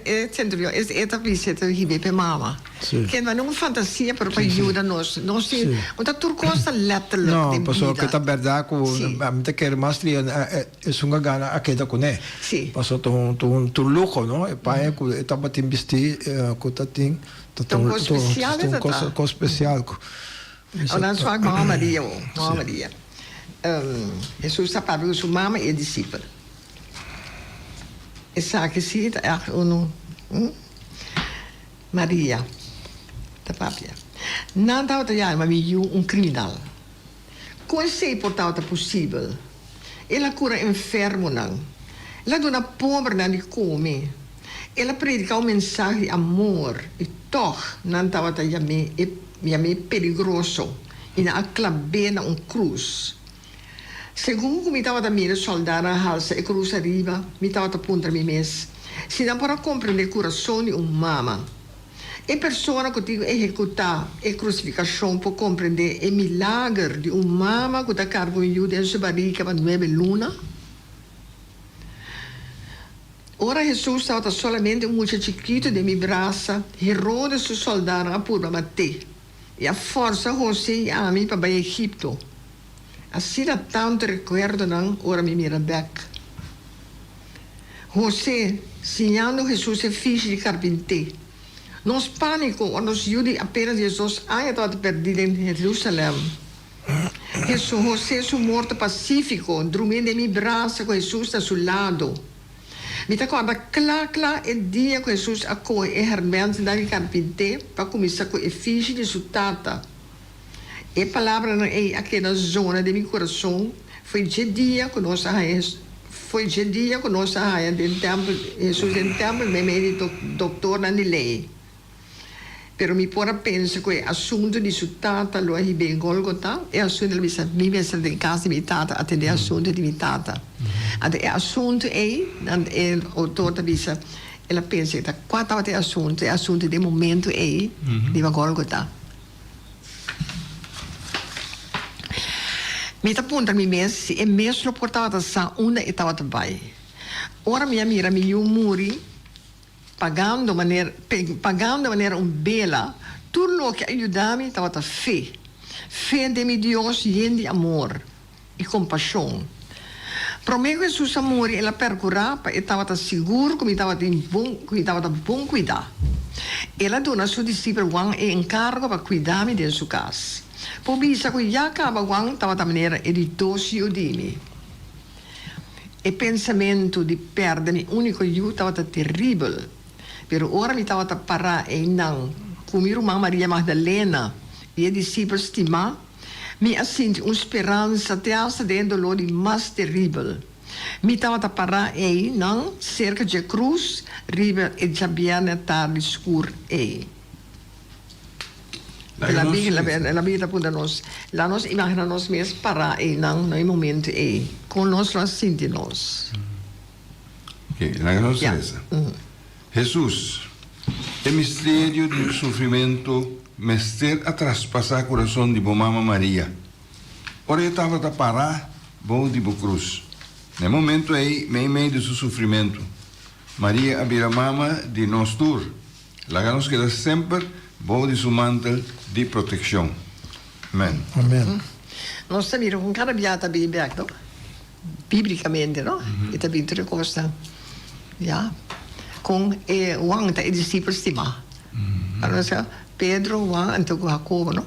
e centurion e ta bisa e ta hib'é p'e mama. Ken no un fantasia pero pa yuda nos. Nos tin un ta tur cos ta letterlijk No, den pasobra bida. ke ta berdad cu mi ta kere mas lia esun a gana a keda cune. Pasobra ta un ta un ta un luho no e paña cu e tabatin bisti cu ta tin ta Ta un cos special e ta un ta cos ta. cos special cu Ahora nos wak mama Maria bo, mama Maria. Hesus ta papia cu su mama y e disipel. Esaki si ta echt unu. Maria ta papia. Nan tabata yama mi yu un kriminal. Kon esei por tabata posibel? El a kura enfermonan. El a duna pobernan di kome. El a predika un mensahe di amor i tòg nan tabata yam'é e yam'é peligroso i nan a klab'é na un krus. Segun ku mi tabata mira e sòldánan halsa e krus ariba, mi tabata puntra mi mes si nan por a komprendé kurason di un mama. E persona ku tin ku ehekutá e krusifikashon por komprendé e milager di un mama ku ta karga un yu den su barika pa nuebe luna? Ora Hesus tabata solamente un mucha chikitu den mi brasa, Herodes su sòldánan a purba mat'é i a fòrsa Hosé i ami pa bai Egipto. Asina tantu rekuerdonan ora mi mira bèk. Hosé siñando Hesus e fishi di karpinté. Nos pániko ora nos yu di apenas diesdos aña tabata pèrdí den Herusalèm. Hesu Hosé su morto pasífiko, drumí den mi brasa ku Hesus na su lado. Mi ta kòrda kla kla e dia ku Hesus a kohe e hèrmèntnan di karpinté pa kuminsá ku e fishi di su tata. E palabranan ei a keda zona den mi kurason fo'i dje dia ku nos a haña fo'i dje dia ku nos a haña den tèmpel Hesus den tèmpel meimei di doktornan di lei. Pero mi por a pensa ku e asuntu di su tata lo a hib'é Golgota, e asuntu el a bisa, Mi mester den kas di mi tata atendé asuntu di mi tata. Anto e asuntu ei, nan e outor ta bisa, el a pensa ta kua tabata e asuntu, e asuntu den momentu ei riba Golgota. Mi ta puntra mi mes si e mes lo por tabata sa unda e tabata bai. Ora mi a mira mi yu muri pagando manera pagando manera un bela, tur loke a yuda mi tabata fe. Fe den mi Dios yen di amor. i kompashon. Promé ku Hesus a muri, el a perkurá pa e tabata sigur ku mi tabatin bon ku mi tabata bon kuidá. El a duna su disipel Juan e enkargo pa kuida mi den su kas. Por bisa ku ya kaba Juan tabata manera e di dos yu di mi. E pensamentu di pèrdè mi úniko yu tabata teribel. Pero ora mi tabata pará einan ku mi ruman Maria Magdalena i e disipel stimá, Mi a sinti un speransa te asta den e doló di mas teribel. Mi tabata pará ei nan serka dje krus riba e djabièrnè tardi skur ei. La Biblia, la Biblia ta puntra nos, laga nos imagina nos mes pará einan na e momento ei, kon nos lo a sinti nos? Ok, laga nos resa. Hesus, e misterio di bo sufrimentu mester a traspasá kurason di bo mama Maria, ora e tabata pará bou di bo krus. Na e momentu ei, meimei di su sufrimentu, Maria a bira mama di nos tur. Laga nos keda semper bou di su mantel di protekshon. Amen. Amen. Nos ta mira kon kada bia ta bini bek, no? Biblikamente, no? E ta bini tur e kosnan. Ya. Kon e Juan ta e disipel stimá. Ora nos Pedro, Juan anto ku Hakobo, no?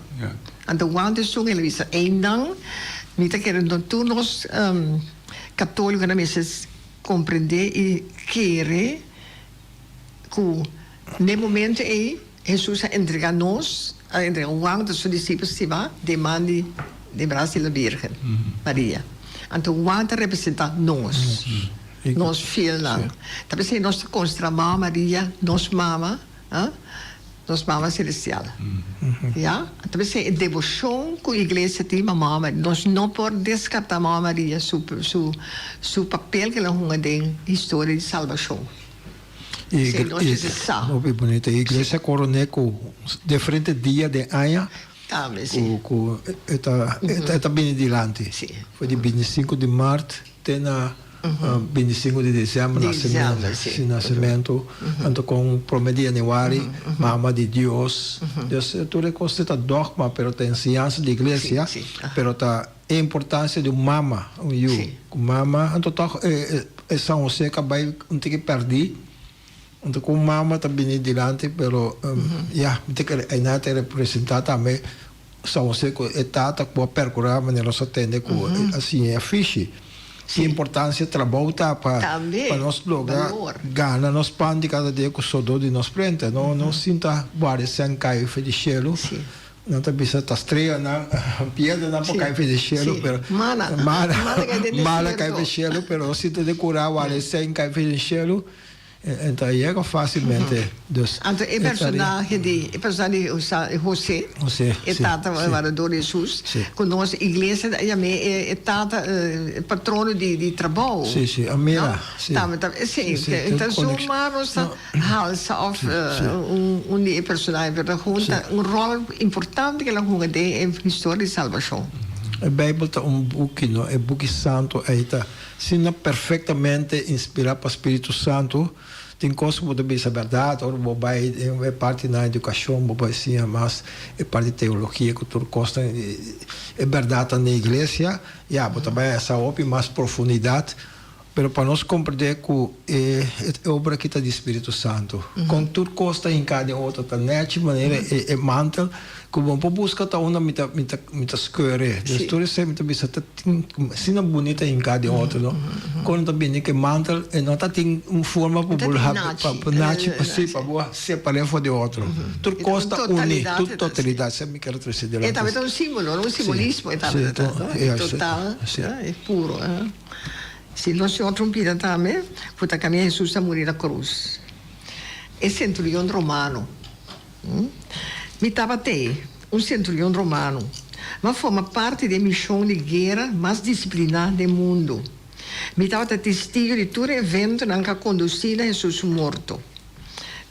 Anto Juan ta esun el a bisa, Einan mi ta kere no tur nos katólikonan mester komprendé i kere ku n'e momento ei Hesus a entregá nos, a entregá Juan ku su disipel stimá den man di den bras di la Bírgen Maria. Anto Juan ta representá nos, nos fielnan. Ta p'esei nos ta konsiderá Mama Maria nos mama, nos mama selestial. Ya, ta p'esei e deboshon ku iglesia tin pa Mama Maria, nos no por deskartá Mama Maria su su su papel ku el a hunga den historia di salbashon. I hopi bunita. E iglesia koroné ku diferente dia den aña ku e ta bini dilanti. For di bintisinku di mart te na bintisinku di desèmber si nasementu. Anto kon promé di yanüari mama di Dios. Dios tur e kos ta dògma pero ta enseñansa di iglesia pero ta E importancia di un mama, un yu cu mama, anto toch e San Jose ca bay un tiki perdi, anto cu un mama ta bini dilanti, pero ya, mi ta kere eynan ta representa tambe San Jose cu e tata cu a percura manera nos a tende cu a siña e afishi. Ki importancia trabou ta pa pa nos logra gana nos pan di cada dia cu sodor di nos frente, no no sinta guarda cen cay for di cielo. Nan ta bisa ta streanan, piedranan por kai for di shelu, pero Mana. mana, Mana kai den mana kai desierto. for di shelu, pero si ta den kura wak e sen kai for di shelu, e ta yega fásilmente. Dus, Anto e e ta ri- personahe di e personahe di Josa- José, José, e sí, tata sí. wardador di Hesus, Sí. ku nos iglesia ta yam'é e e tata e patrono di di trabou. Sí, sí, a mira, No? sí. Tambe ta sí, Sí, sí, ta tin ta conex- zomaar nos ta No. Halsa of un di e personahe pero ta hunta un rol importante ke lo hunga den e historia di salbashon. E Bijbel ta un buki, no? E buki santu ei ta asina perfectamente inspirá pa Spiritu Santu. Tin kos ku bo ta bisa bèrdat, ora bo bai den e parti na edukashon bo bai siña mas e parti teologia ku tur kosnan e bèrdatnan den iglesia, ya bo ta bai hasa hopi mas profundidat. Pero pa nos comprende cu e obra aki ta di Spiritu Santo. Con tur cos ta hinca den otro, ta nechi manera e mantel cu bo por busca ta unda mi ta mi ta mi ta skeure. Dus tur esey mi ta bisa ta tin asina bunita hinca den otro no. Con ta bini cu e mantel e no ta tin un forma pa bo pa nachi pa si pa bo separa for di otro. Tur cos ta uni, tur totalidad esey mi kier trece dilanti. E tambe ta un simbolo, un simbolismo e tambe ta, no? E total, e puro. Si nos tin otro bida tambe, ku ta kamia Hesus a muri na krus. E senturion romano. Mi tabat'ei, un senturion romano. M'a forma parti di e mishon di guera mas disipliná den mundu. Mi tabata testigu di tur e eventonan ku a kondusí na Hesus su morto.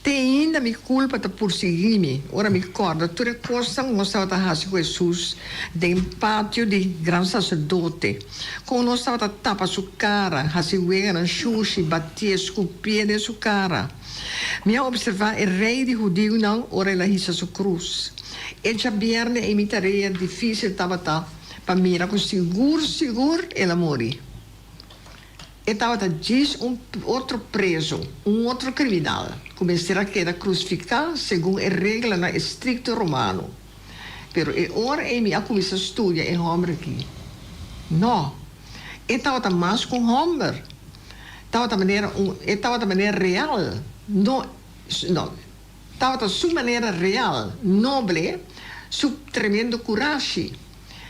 Te ainda mi kulpa ta pursiguí mi ora mi kòrda tur e kosnan ku nos tabata hasi ku Hesus den patio di gran saserdote, kon nos tabata tapa su kara, hasi weganan shushi, batié, skupié den su kara. Mi a opservá e rei di hudiunan ora el a hisa su krus. E djabièrnè ei mi tarea difísil tabata pa mira ku sigur sigur el a muri. E tabata djis un otro prezu, un otro kriminal, ku mester a keda krusfiká segun e reglanan estrikto romano. Pero e ora ei mi a kuminsá studia e hòmber akí. Nò, e tabata mas ku un hòmber. Tabata manera un, e tabata manera real, no, no, Tabata su manera real, noble, su tremendo curashi.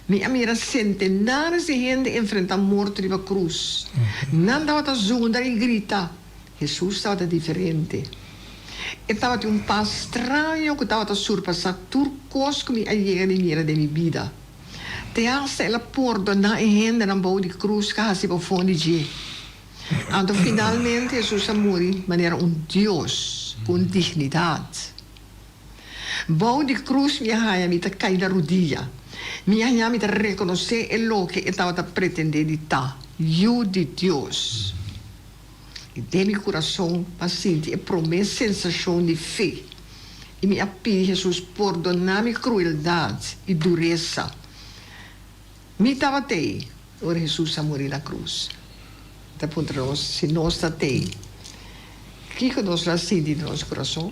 Mi a mira centenares di hende enfrenta morto riba cruz. Nan tabata zunda y grita. Jesús tabata diferente. E tabatin un pas straño ku tabata surpasá tur kos ku mi a yega di mira den mi bida. Te asta el a pordoná e hendenan bou di krus ku a hasi bofon di dje. Anto finalmente Hesus a muri manera un Dios ku un dignidat. Bou di krus mi a haña mi ta kai na rudia. Mi a haña mi ta rekonosé e loke e tabata pretendé di ta, Yu di Dios. I den mi kurason a sinti e promé sensashon di fe, i mi a pidi Hesus pordoná mi krueldat i duresa. Mi tabat'ei ora Hesus a muri na krus. Mi ta puntra nos, si nos ta t'ei, kiko nos lo a sinti den nos kurason?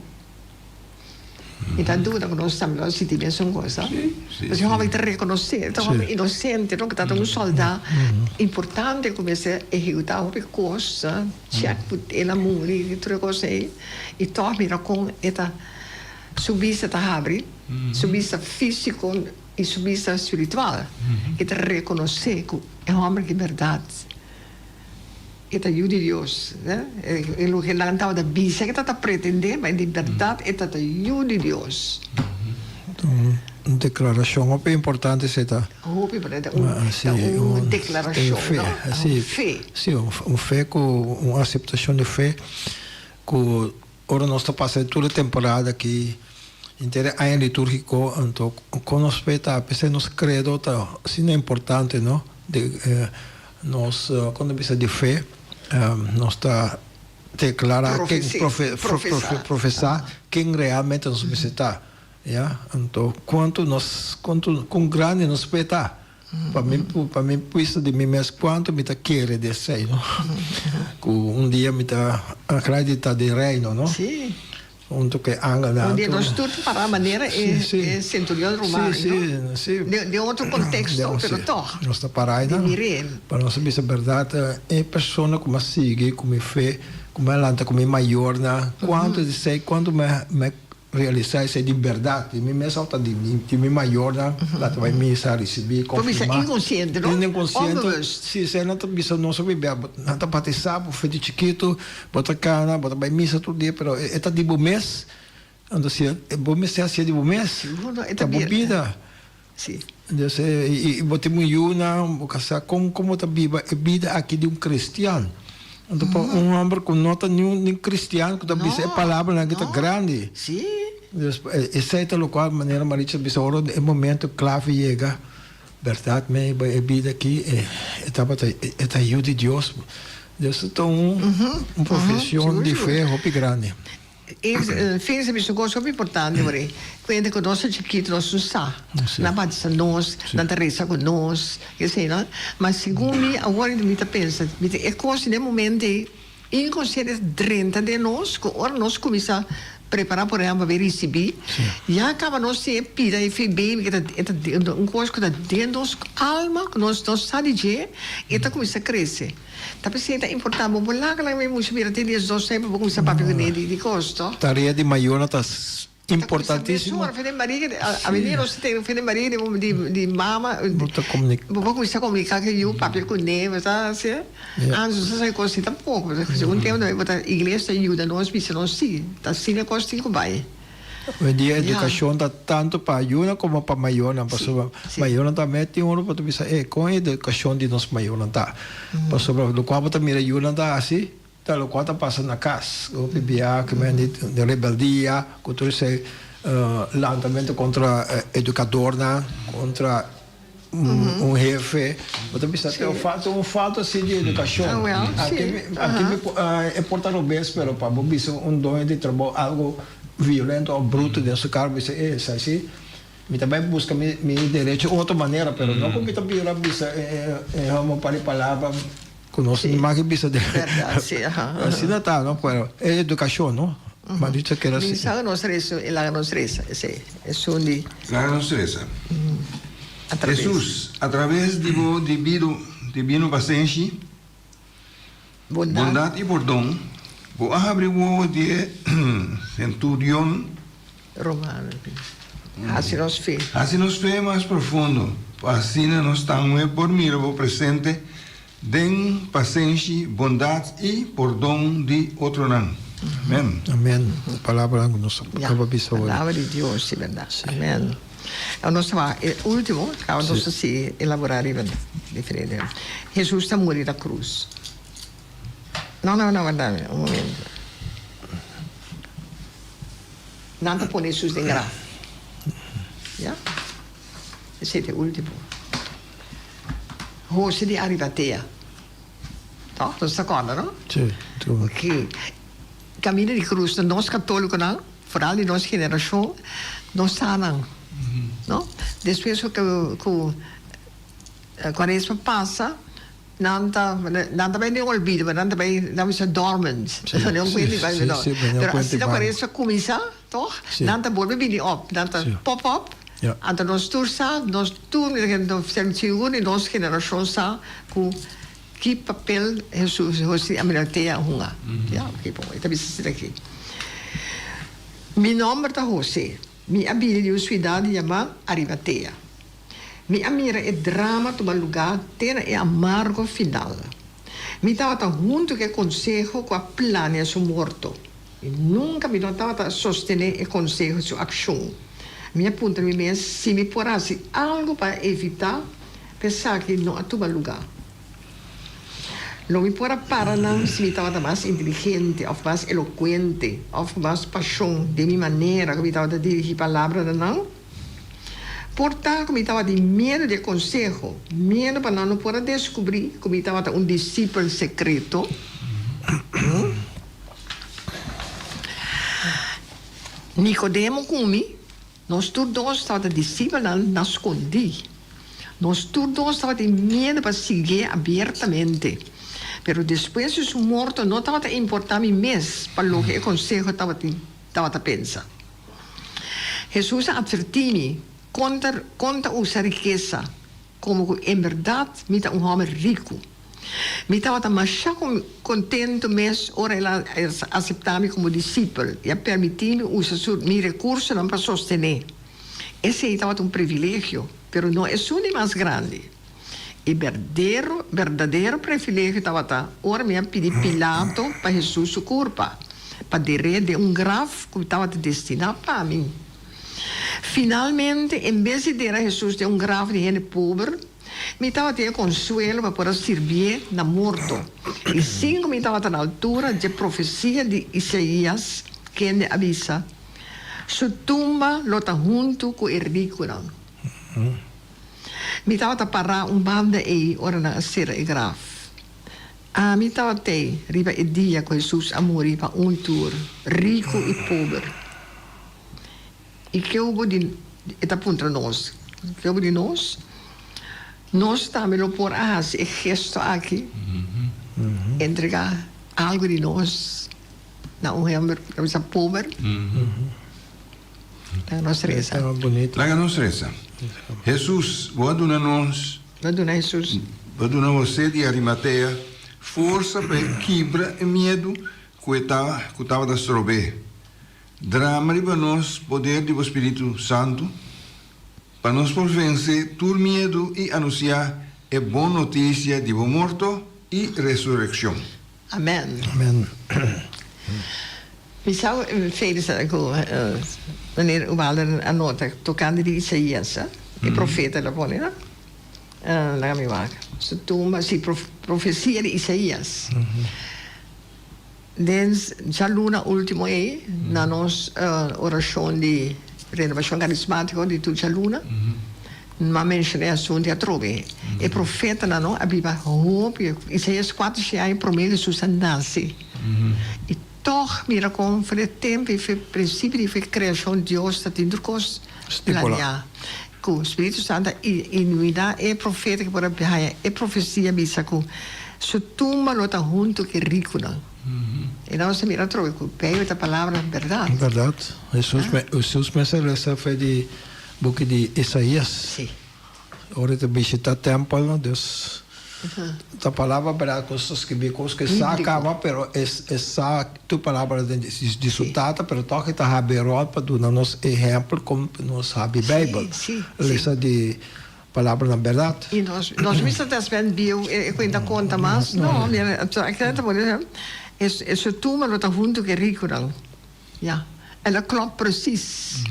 Mi ta duda ku nos tambe lo a sinti mesun kos, no? Pasobra e hòmber ta rekonosé, e ta un hòmber inosente, no? Ku tabata un sòldá importante ku mester ehekutá hopi kos, chèk ku el a muri i tur e kos ei. I tòg mira kon e ta, su bista ta habri, su bista físiko i su bista spiritual. E ta rekonosé ku e hòmber ki bèrdat. E ta yu di Dios. E loke nan tabata bisa ke tabata pretendé, ma di bèrdat e tabata yu di Dios. Un deklarashon hopi importante esei ta. Hopi importante, ta un deklarashon, no? Un fe. Si, un fe ku un aseptashon di fe ku Ora nos ta pasa e tur e temporada aki, henter e aña litúrgiko, anto kon nos fe ta? P'esei nos kredo ta asina importante, no? Di nos, kon ta bisa, di fe, nos ta deklará ken, profesá ken realmente nos mester ta, ya. Anto kuantu nos, kuantu, kon grandi nos fe ta? Pa mi, pa mi puista di mi mes cuanto mi ta kere di esey, no? Cu un dia mi ta ancra di ta den reino, no? Sí. Hunto cu e angelnan. Un dia nos tur ta para manera e, e centurion romano, Sí, sí, sí. Den, den otro contexto, pero toch. Nos ta para einan. Di mir'é. Pa nos a bisa berdad, e persona cu mi a sigui cu mi fe, cu mi a lanta cu mi mayornan, cuanto di esey, cuanto mi a, mi a Realisá esei di bèrdat, di mi mes òf ta di mi, di mi mayornan, laat bai misa, risibí, Por bisa konfirmá. inkonsiente, no? Inkonsiente, Onbewust. sí, esei nan ta bisa nos hopi bia, bo, nan ta batisá bo for di chikitu, bo ta kana, bo ta bai misa tur dia, pero e ta di bo mes, anto si bo mester hasié di bo mes, Sigur no, e ta ta bo bira. bida. Sí. Dus i bo tin un yunan, bo kasá, kon kon bo ta biba e bida aki di un kristian? Anto pa un hòmber ku no ta niun ni kristian ku ta bisa e palabranan aki ta grandi. Sí. Dus esei ta lokual manera Maritza a bisa ora e momento klave yega, bèrdat mi e bida aki e tabata e ta yu di Dios. Dus ta un un profesion di fe hopi grandi. E fin sa bisa un cos hopi importante por ei. Cuenta cu nos ta chikito nos no sa. Nan batisa nos, nan ta reza cu nos, esei no. Ma segun mi awor mi ta pensa, mi ta e cos den e momento ei inconciente ta drenta den nos cu ora nos cuminsa prepara por ehempel pa bay ricibi, ya caba nos tin e pida e fe baby cu ta e ta un cos cu ta den nos alma cu nos no sa di dje, e ta cuminsa crece. Ta p'esei ta importá bo por laga laga mi mucha mira tin diesdos aña pa bo kuminsá papia kuné di kos to. Tarea di mayornan ta importantísimo. Ta kuminsá mesora fende Maria a mi nos ta tene fende Maria di di mama Bo ta komunika. Bo por kuminsá komuniká ku e yu papia kuné bo ta hasi antes nos a sa e kos si tampoko segun tempu tambe bo ta iglesia ta yuda nos bisa nos si ta asina e kos tin ku bai. Hoy-en-dia edukashon ta tantu pa yunan komo pa mayornan, pasobra mayornan tambe tin ora bo ta bisa e kon e edukashon di nos mayornan ta, pasobra lokual bo ta mira yunan ta hasi ta lokual ta pasa na kas, hopi bia ku men di rebeldia ku tur esei lantamentu kontra edukadornan, kontra un hefe, bo ta bisa te un falta un falta si di edukashon. Aki aki mi e por ta robes pero pa bo bisa un doño di trabou algo violento of bruto den su kara bo bisa e esei si mi ta bai buska mi mi derecho un otro manera pero no ku mi ta bira bisa e homo un par di palabra ku nos no mag bisa den asina ta no pero e edukashon no mas dicho keda si. Mi sa nos resa e laga nos resa esei. Esun di. Laga nos resa. Atraves. Hesus, atraves di bo dibido, dibino pasenshi, Bondat. bondat i pordon, bo a habri wowo di e senturion. Romano. Hasi nos fe. Hasi nos fe mas profundo, pa asina nos tambe por mira bo presente den pasenshi, bondat i pordon di otronan. Amen. Amen. Palabranan ku nos a kaba bisa awor. Palabra di Dios, si berdad. Amen. Awor nos ta wak e ultimo, kaba nos ta sigui elabora riba diferente. Hesus ta muri na krus. No, no, no, warda un momento. Nan ta pone Hesus den graf. Ya? Esei ta e ultimo. Hose di Arimatea. Toch? Nos ta kòrda, no? Sí, tur. Oké. Kaminda di krus na nos katólikonan, foral di nos generashon, nos sa nan. No? Despues ku ku kuaresma pasa, nan ta nan ta bai den olvido, nan ta bai nan bisa dormant. Sí, Nan sí, kuenta bai sí, no. sí, nan Pero kuenta asina bai. kuaresma kuminsá, toch? Sí. Nan ta bolbe bini op, nan ta Sí. pop op. Ja. Anto nos tur sa, nos tur, sigur di nos generashon sa ku Ki papel Hesus Jose di Arimatea a hunga? Ya, oke, bon, e ta bisa asina aki, Mi nomber ta Jose. Mi a bini di un suidat yamá Arimatea. Mi a mira e drama tuma lugá te na e amargo final. Mi tabata huntu ku e konseho ku a plania su morto. I nunka mi no tabata sostené e konseho su akshon. Mi a puntra mi mes si mi por hasi algu pa evitá P'esaki no a tuma lugá. Lo mi por a para nan si mi tabata mas inteligente òf mas elokuente òf ku mas pashon den mi manera ku mi tabata dirigí palabra na nan? Por ta ku mi tabatin miedu di e konseho, miedu pa nan no por a deskubrí ku mi tabata un disipel sekreto? Nikodemo ku mi Nos tur dos tabata disipelnan na skondí. Nos tur dos tabatin miedu pa siguié abiertamente. Pero despues di su morto no tabata importá mi mes pa loke e konseho tabatin tabata pensa. Hesus a atvertí mi konta kon ta usa rikesa Komo ku en bèrdat mi ta un hòmber riku. Mi tabata masha kontentu mes ora el a aseptá mi komo disipel i a permití mi usa su mi rekursonan pa sostené. Esei tabata un privilegio, pero no esun di mas grandi. E berdero berdadero privilegio tabata ora mi a pidi Pilato pa Hesus su kurpa, pa der'é den un graf ku tabata destiná pa mi. Finalmente, en bes di dera Hesus den un graf di hende pober, mi tabatin e konsuelo pa por a sirbié na morto. I sin ku mi tabata na altura dje profesia di Isaías, kende a bisa, Su tumba lo ta huntu ku e rikunan. Mi tabata pará un banda ei ora nan a sera e graf. Ami tabat'ei riba e dia ku Hesus a muri pa un tur, riku i pober. I ke bo di, e ta puntra nos, ke bo di nos? Nos tambe lo por a hasi e gesto aki, entregá algu di nos na un hember ku ta bisa pober? Laga nos resa. Laga nos resa. Hesus, bo a duna nos. Bo a duna Hesus. Bo a duna José di Arimatea forsa pa e kibra e miedu ku e ta ku tabata strob'é. Drama riba nos poder di bo Spiritu Santu pa nos por vense tur miedu i anunsiá e bon notisia di bo morto i resurekshon. Amen. Amen. Mi sa Felix ku meneer Ubaldo a nota tokante di Isaías, e profeta el a pone no? Laga mi wak. Su tumba, si, profesia di Isaías. Den djaluna ultimo ei, na nos orashon di Renovacion Carismatico di tur djaluna, m'a menciona e asuntu atrobe. E profetanan no a biba hopi, Isaias kuater aña prome Jesus a nace. I tog mira kon for e tempu i for e principio di for e creacion Dios ta tin tur cos planea. Ku Spiritu Santu a iluminá e profeta ku por a haña e profesia bisa ku su tumba lo ta huntu ku e rikunan. I nos ta mira atrobe ku Beibel ta palabra bèrdat. Bèrdat. Hesus Hesus mes a lesa fe di buki di Isaías. Sí. Ora e ta bishitá tèmpel no Dios ta palabra bèrdat ku nos ta skibí kos ku e sa kaba pero e sa tur palabra den di su tata pero tòg e ta habi ròl pa duna nos ehèmpel kon nos habi beibel lesa di palabranan bèrdat. I nos nos mester ta spend bieu e kuenta konta mas no mira akí ta pone. E su tumba lo ta huntu ku e rikunan. Ya. El a klòp presis.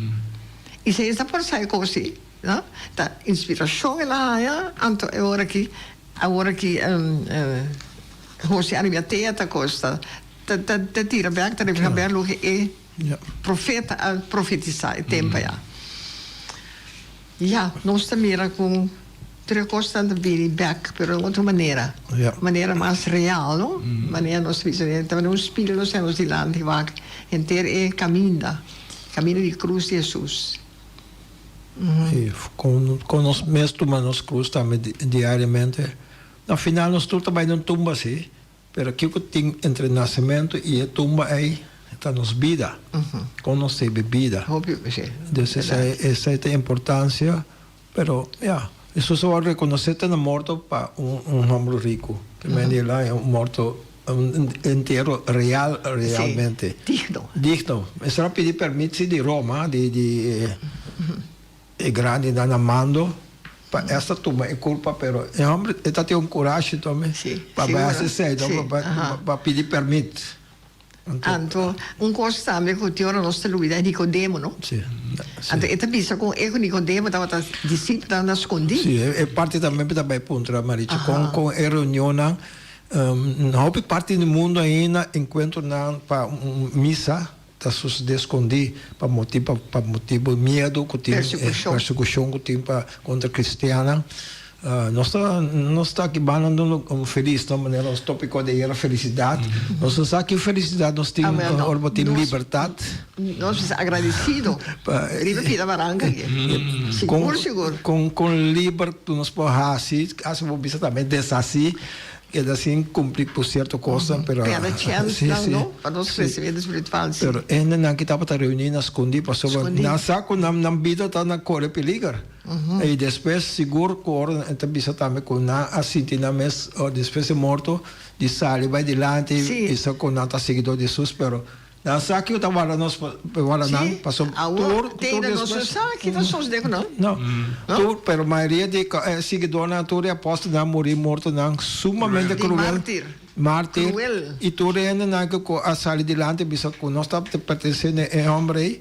I si e ta por sa e kos ei, no? Ta inspirashon el a haña, anto e ora ki, awor aki Jose Arimatea ta kos ta ta tira bèk, ta refleha bèk loke e profeta a profetisá e tempu ayá. Ya, nos ta mira ku tur e kosnan ta bini bèk, pero den otro manera. Manera mas real, no? Manera nos ta bisa, ta manera un spil nos ten nos dilanti wak henter e kaminda, kaminda di krus di Hesus. Sí, kon nos mes tuma nos krus tambe diariamente. Na final nos tur ta bai den un tumba, sí. Pero kiko tin entre nasementu i e tumba ei ta nos bida, kon nos ta hiba e bida. Dus esei esei ta e importansia, pero ya, Hesus a wòrdu rekonosé te na morto pa un un hòmber riku, te men di el a un morto un entiero real realmente. Digno. Digno. Mester a pidi permit si di Roma, di di. E grandinan na mando pa esta tuma e culpa pero e homber e ta tin un curashi tome pa bay haci esey pa pidi permit. Anto un cos tambe cu tin ora nos ta lubida e Nicodemo no? Anto e ta bisa con e cu Nicodemo tabata discipelnan na scondi. Si e parti tambe mi ta bay puntra Marichi con con e reunionnan na hopi parti di mundo ainda encuentronan pa un misa Ta sosodé skondí pa motibu pa motibu miedu ku tin persekushon ku tin pa kontra kristiannan. Nos ta nos ta aki banda un felis no manera nos topiko di ayera felisidat. Nos no sa ki felisidat nos tin ora bo tin libertat. Nos mester agradesido riba pida baranka aki. Sigur sigur. Kon kon liber nos por hasi hasi bo bisa tambe deshasi. Keda sin cumpli cu cierto cosnan, pero. Perde chensnan, no? Pa nos crecimiento spiritual, si. Pero hendenan ki tabata reuni na scondi pasobra nan sa cu nan nan bida ta na core peliger. Y despues sigur cu ora e ta bisa tambe cu nan a sinti nan mes despues di morto di sali bay dilanti y bisa cu nan ta siguidor di Jesus, pero. Nan sa kiko ta warda nos pa warda nan pasobra tur tur despues. Nos no sa ki ta sosode ku nan. No. Tur pero mayoria di e siguidornan tur e apòstelnan muri mortonan sumamente kruel. Di mártir. Mártir. Kruel. I tur e hendenan ku a sali dilanti bisa ku nos ta pertenesé na e hòmber ei.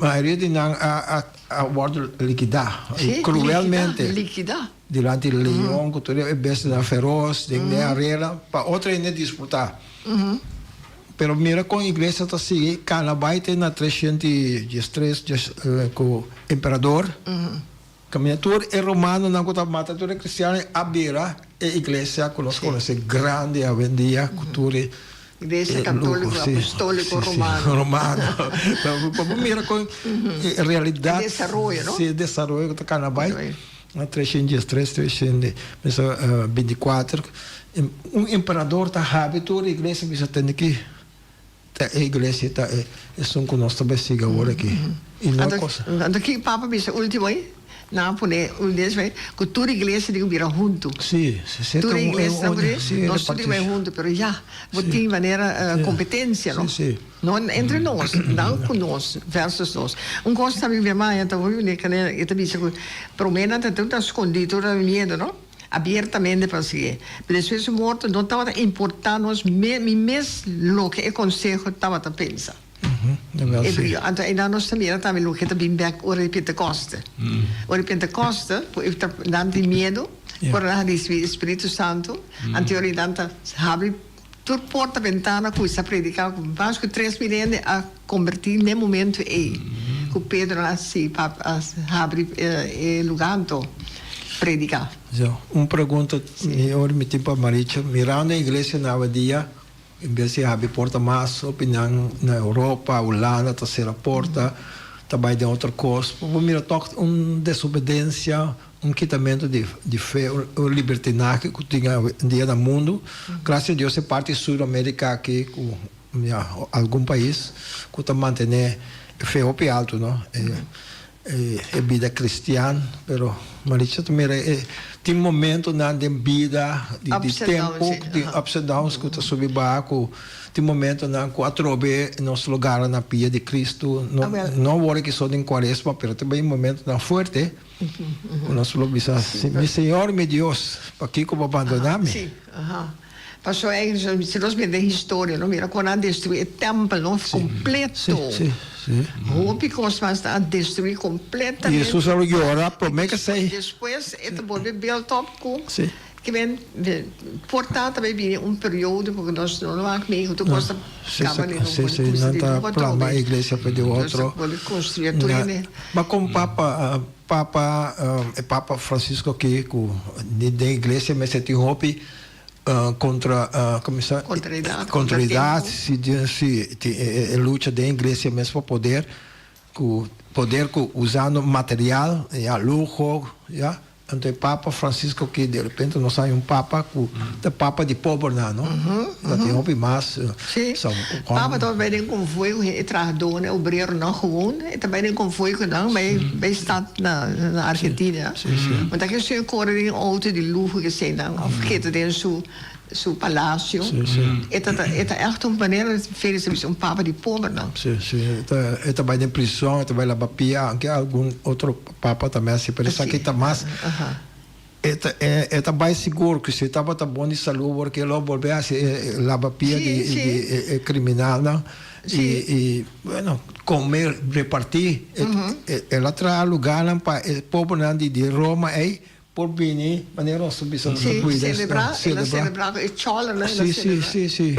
Mayoria di nan a a wòrdu likidá. Si, Kruelmente. Likidá. Dilanti leon ku tur e bestianan feros den e arena pa otro hende disfrutá. Pero mira kon iglesia ta sigui kana bai te na 313 djes ku emperador kaminda tur e romanonan ku ta mata tur e kristiannan a bira e iglesia ku nos konosé grandi awendia ku tur e Iglesia Katóliko Apostóliko Romano. Romano. Pa bo mira kon e realidat. E desaroyo no? Si e desaroyo ku ta kana bai. Na 313, 324, un emperador ta habri tur iglesia bisa tende ki ta e iglesia ta e esun ku nos ta bai sigui awor aki. I no kos. Anto ki Papa bisa ultimo ei? Nan a pone un des bai ku tur iglesia tin ku bira huntu. Si, si, si. Tur iglesia ta bira, nos tur tin ku bai huntu, pero ya, bo tin manera kompetensia no. Si, si. No entre nos, nan ku nos versus nos. Un kos tambe mi maya ta hopi bini kende e ta bisa ku prome nan ta tur ta skondí, tur ta miedu no, abiertamente pa sigue. Pero despues su morto no tabata importá nos mi mes loke e konseho tabata pensa. E brio. Anto einan nos ta mira tambe loke ta bin bèk ora di Pentekoste. Ora di Pentekoste ku e ta nan tin miedu, ora nan a risibí e Spiritu Santu, anto ora nan ta habri. Tur porta bentana ku sa prediká ku mas ku 3000 hende a kombertí n'e momentu ei ku Pedro a hasi pa habri e lugá anto prediká. So, un pregunta mi ora mi tin pa Maricha, mirando e iglesia na awendia, en bes di habri porta mas, hopi nan na Europa, Hulanda ta sera porta, ta bai den otro kos, bo por mira tòg un desobedensia, Un kitamentu di fe, un libertinahe ku tin awendia na mundu. Gracias a Dios e parti Sur America aki ku ya algun pais ku ta mantené e fe hopi altu no, e bida cristian. Pero Maricha ta mira e tin momentonan den bida di tempu ku tin ups and downs ku ta subi baha ku tin momentonan ku atrobe nos lo gara na pia di Cristo. No awor aki so den cuaresma pero ta bay momentonan fuerte. Ku nos lo bisa, Mi Señor, mi Dios, pakiko bo a bandoná mi? Sí, aha. Paso eigenlijk si nos mira den historia no mira kon nan a destrui e tempel no completo. Si, si. Hopi kos mas nan a destrui completamente. Y Jesus a yora prome ke esei. Despues e ta bolbe build up ku Si. ke men por ta ta bay bini un periodo porque nos no lo wak mee ku tur kos ta kaba den un Si, si, nan ta plama e iglesia pa di otro. Nos ta bolbe construi tur hende. Ma kon papa papa e papa Francisco aki ku ni den iglesia mester tin hopi Contra cuminsa Contrariedad, contrariedad si si tin e lucha den iglesia mes pa poder cu poder cu usando material ya luho ya anto e papa Francisco aki de repente nos hay un papa cu ta papa di pobernan no ta tin hopi mas Si papa ta bay den convoy cu e trahadornan e obreronan gewoon e ta bay den convoy cu nan bay bay stad na Argentina. Ma ta ke su kore den auto di luho ke eseinan of keda den su su palacio. E ta e ta echt un manera Felix a bisa un papa di pobernan. Si, si. E ta e ta bai den prison, e ta bai laba pia, aunke algun otro papa tambe hasi, pero esaki ta mas e ta e ta bai sigur ku si e tabata bon di salú wor ke lo bolbe hasi e laba pia di di e kriminalnan i i bueno kome repartí el a traha lugánan pa e pobernan di di Roma ei por bini manera nos ta bisa nos ta kuida selebrá el a selebrá ku e chòlernan el a si si si si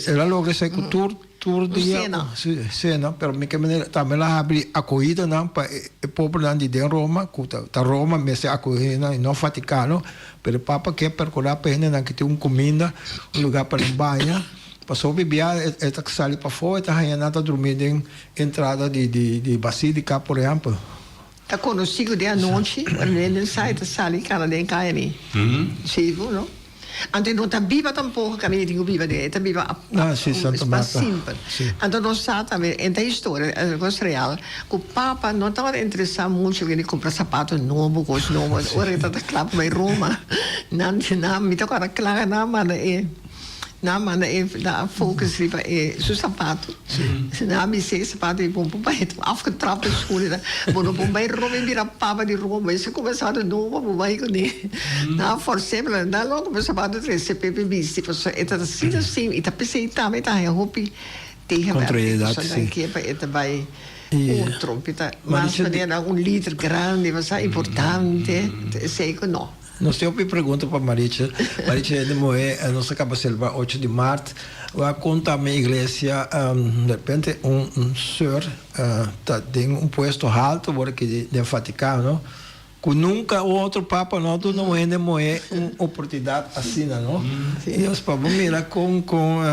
el a logra esei ku tur tur dia si sena pero mi ke manera tambe el a habri akohidanan pa e pobernan di den Roma ku ta Roma mester akohé nan i no Vatikano pero e papa ke perkurá pa hendenan ke tin un kuminda un lugá pa nan baña. Pasobra bia e ta sali pafó, e ta haña nan ta drumí den entrada di basílika, por ehèmpel. Ta konosí ku den anochi ora den den sa e ta sali kana den kaya ni. Sigur no. Anto e no ta biba tampoko kaminda e tin ku biba den, e ta biba mas simpel. Anto nos sa tambe, e ta historia, e kos real, ku papa no tabata interesá muchu di kumpra sapato nobo, kos nobo. Ora e tabata kla pa bai Roma, nan mi ta kòrda kla nan a manda e. Nan a manda e nan a focus riba e su sapato. Nan a bis'é e sapato ei bon por bai afgetrapte schoenen. Bo no por bai Roma i bira papa di Roma. Esei kuma sapato nobo bo bai kuné. Nan a fors'é pero nan lo kumpra sapato trese p'e p'e bisti pasobra e ta asina sin i ta p'esei tambe e ta haña hopi tegenwerking pasobra nan ke pa e ta bai otro. Ta mas manera un lider grandi, importante. Esei ku no. Nos tin hopi pregunta pa Marietje. Marietje hende muhé, nos a kaba selebrá ocho di mart. Bo a konta mi iglesia de repente un sùr ta den un puesto haltu wor aki den Vatikano ku nunka un otro papa no a duna un hende muhé un oportunidat asina no. Dios pa bo mira kon kon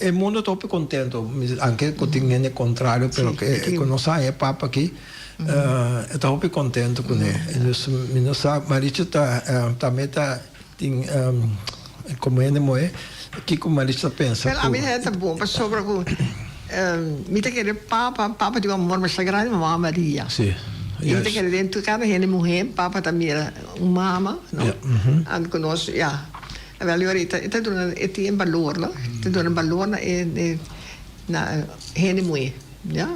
e mundo ta hopi kontento anke ku tin hende kontrario pero ku nos haña e papa aki. E ta hopi contento cune. Dus mi no sa, Maricho ta tambe ta tin como hende moe, kico Maricho ta pensa cu. Wel, ami ta bon pasobra cu mi ta kere papa, papa tin un amor masha grandi pa mama Maria. Si. Y mi ta kere den tur cada hende muhe, papa ta mira un mama, no? Anto cu nos, ya. Wel, e ta e ta duna, e tin e balor, no? E ta duna balor na e na hende muhe. Ya.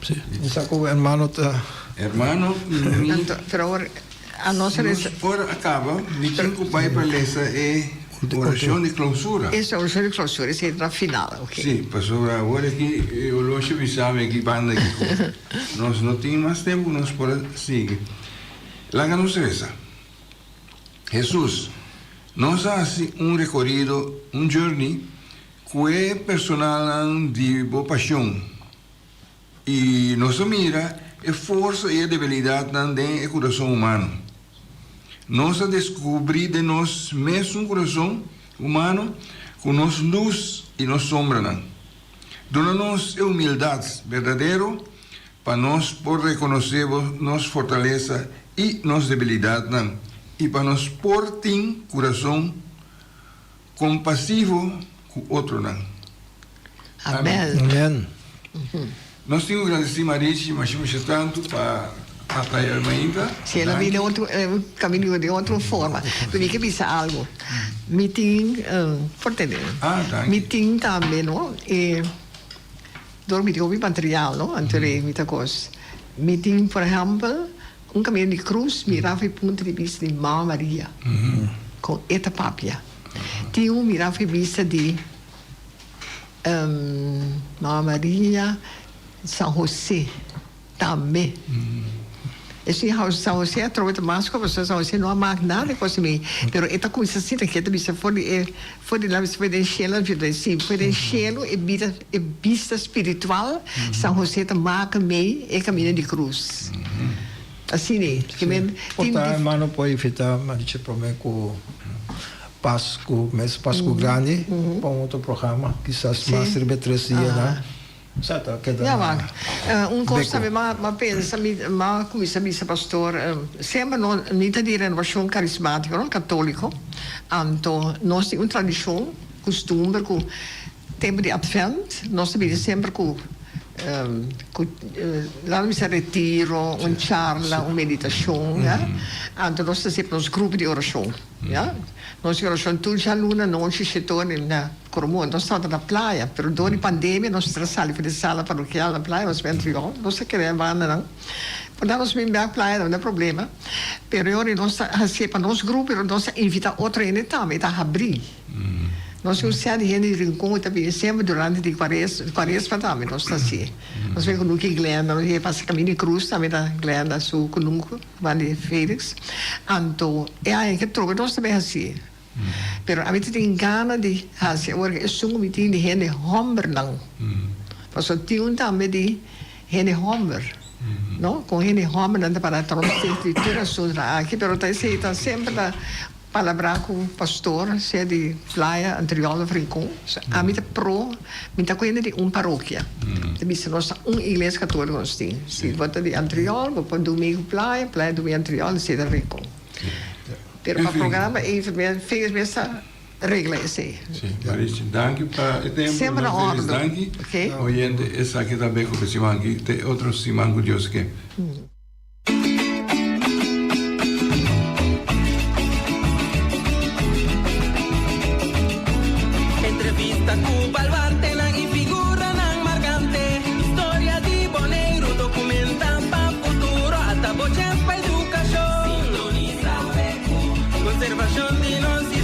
Sí. Mi sa ku hermano ta. Hermano, mi. Anto, pero awor a nos resa. Nos ora a kaba, mi tin ku bai pa lesa e orashon di klousura. E orashon di klousura, esei ta na final, oke. Sí, pasobra awor aki e oloshe bisa mi aki banda aki ku nos no tin mas tempu ku nos por a sigui. Laga nos resa. Hesus, nos a hasi un rekorido, un journey, Ku e personalnan di bo pasion i nos a mira e forsa i e debilidatnan den e kurason humano. Nos a deskubrí den nos mesun kurason humano ku nos lus i nos sombranan. Duna nos e humildat berdadero pa nos por rekonosé bo nos fortalesa i nos debilidatnan i pa nos por tin kurason Kompasivo ku otronan. Amen. Amen. Nos tin ku gradisí Marichi masha masha tantu pa ataya el mainta. Si el a bini otro kaminio den otro forma. Pero mi ke bisa algo. Mi tin por tene. Ah, danki. Mi tin tambe no e dor mi tin hopi material no anto mi ta kos. Mi tin por ehèmpel Un kaminda di krus mirá for e punto di bista di Mama Maria, kon e ta papia. Tin un mira for e bista di Mama Maria, San Jose tambe. Esei San Jose atrobe ta mas ku pasobra San Jose no a mak nada di kos mi, pero e ta kuminsa sinti ke ta bisa for di e for di laat for den shelu si for den shelu e bida e bista spiritual San Jose ta mak mei e kaminda di krus. Asina e. Ke men tin di. Por ta hermano por invita Marichi prome ku Pasku mes Pasku grandi pa un otro programa kisas mas riba e tres dianan sa ta keda Ya wak un kos beko. tambe m'a pensa mi m'a kuminsa bisa pastor semper no mi ta di Renovacion Carismatico no Catolico anto nos tin un tradicion kustumber ku Tempu di Advent nos ta bini semper ku ku laat mi bisa retiro, un charla, un meditashon, ya. Anto nos ta hasi nos grupo di orashon, ya. Nos di orashon tur djaluna nochi shetor na Coromoto. Nos tabata na playa, pero dor di pandemia nos mester a sali for di sala parokial na playa, nos benta riba nos a kere bandanan. Por nan nos bin bek playa no ta problema, pero e ora nos ta hasié pa nos grupo, pero nos ta invita otro hende tambe, e ta habrí. Nos tin un sèt di hende di Rincon ku ta bini semper durante di kuares, kuaresma tambe nos ta hasié. Nos bin kunuku i Glenda, nos yega pasa Kaminda di Krus tambe ta Glenda su kunuku banda di Felix. Anto e aña ke trobe nos ta bin hasié. Pero ami ta tin gana di hasi awor ke esun ku mi tin di hende hòmbernan. Pasobra tin un tambe di hende hòmber, no? Kon hende hòmbernan ta para tròns di tur asuntunan aki, pero ta esei ta semper ta. Palabrá ku pastor sea di Playa, Antriol of Rincon. Ami ta pro, mi ta kuenda di un parokia. Ta bisa nos ta un iglesia katoliko nos tin. Si bo ta di Antriol, bo por dumi ku Playa, Playa dumi Antriol, esei ta Rincon. Pero pa programa ei Felix mes ta regla esei. Si, Marichi, danki pa e tempu. Semper na Felix, ordu. danki. Oyente, esaki ta beko pa siman aki. Te otro siman ku Dios ke. Entrevista ku baluartenan i figuranan markante. Historia di Boneiru dokumentá pa futuro. Ata bo chèns pa edukashon. Sintonisá PQ. Konservashon di nos.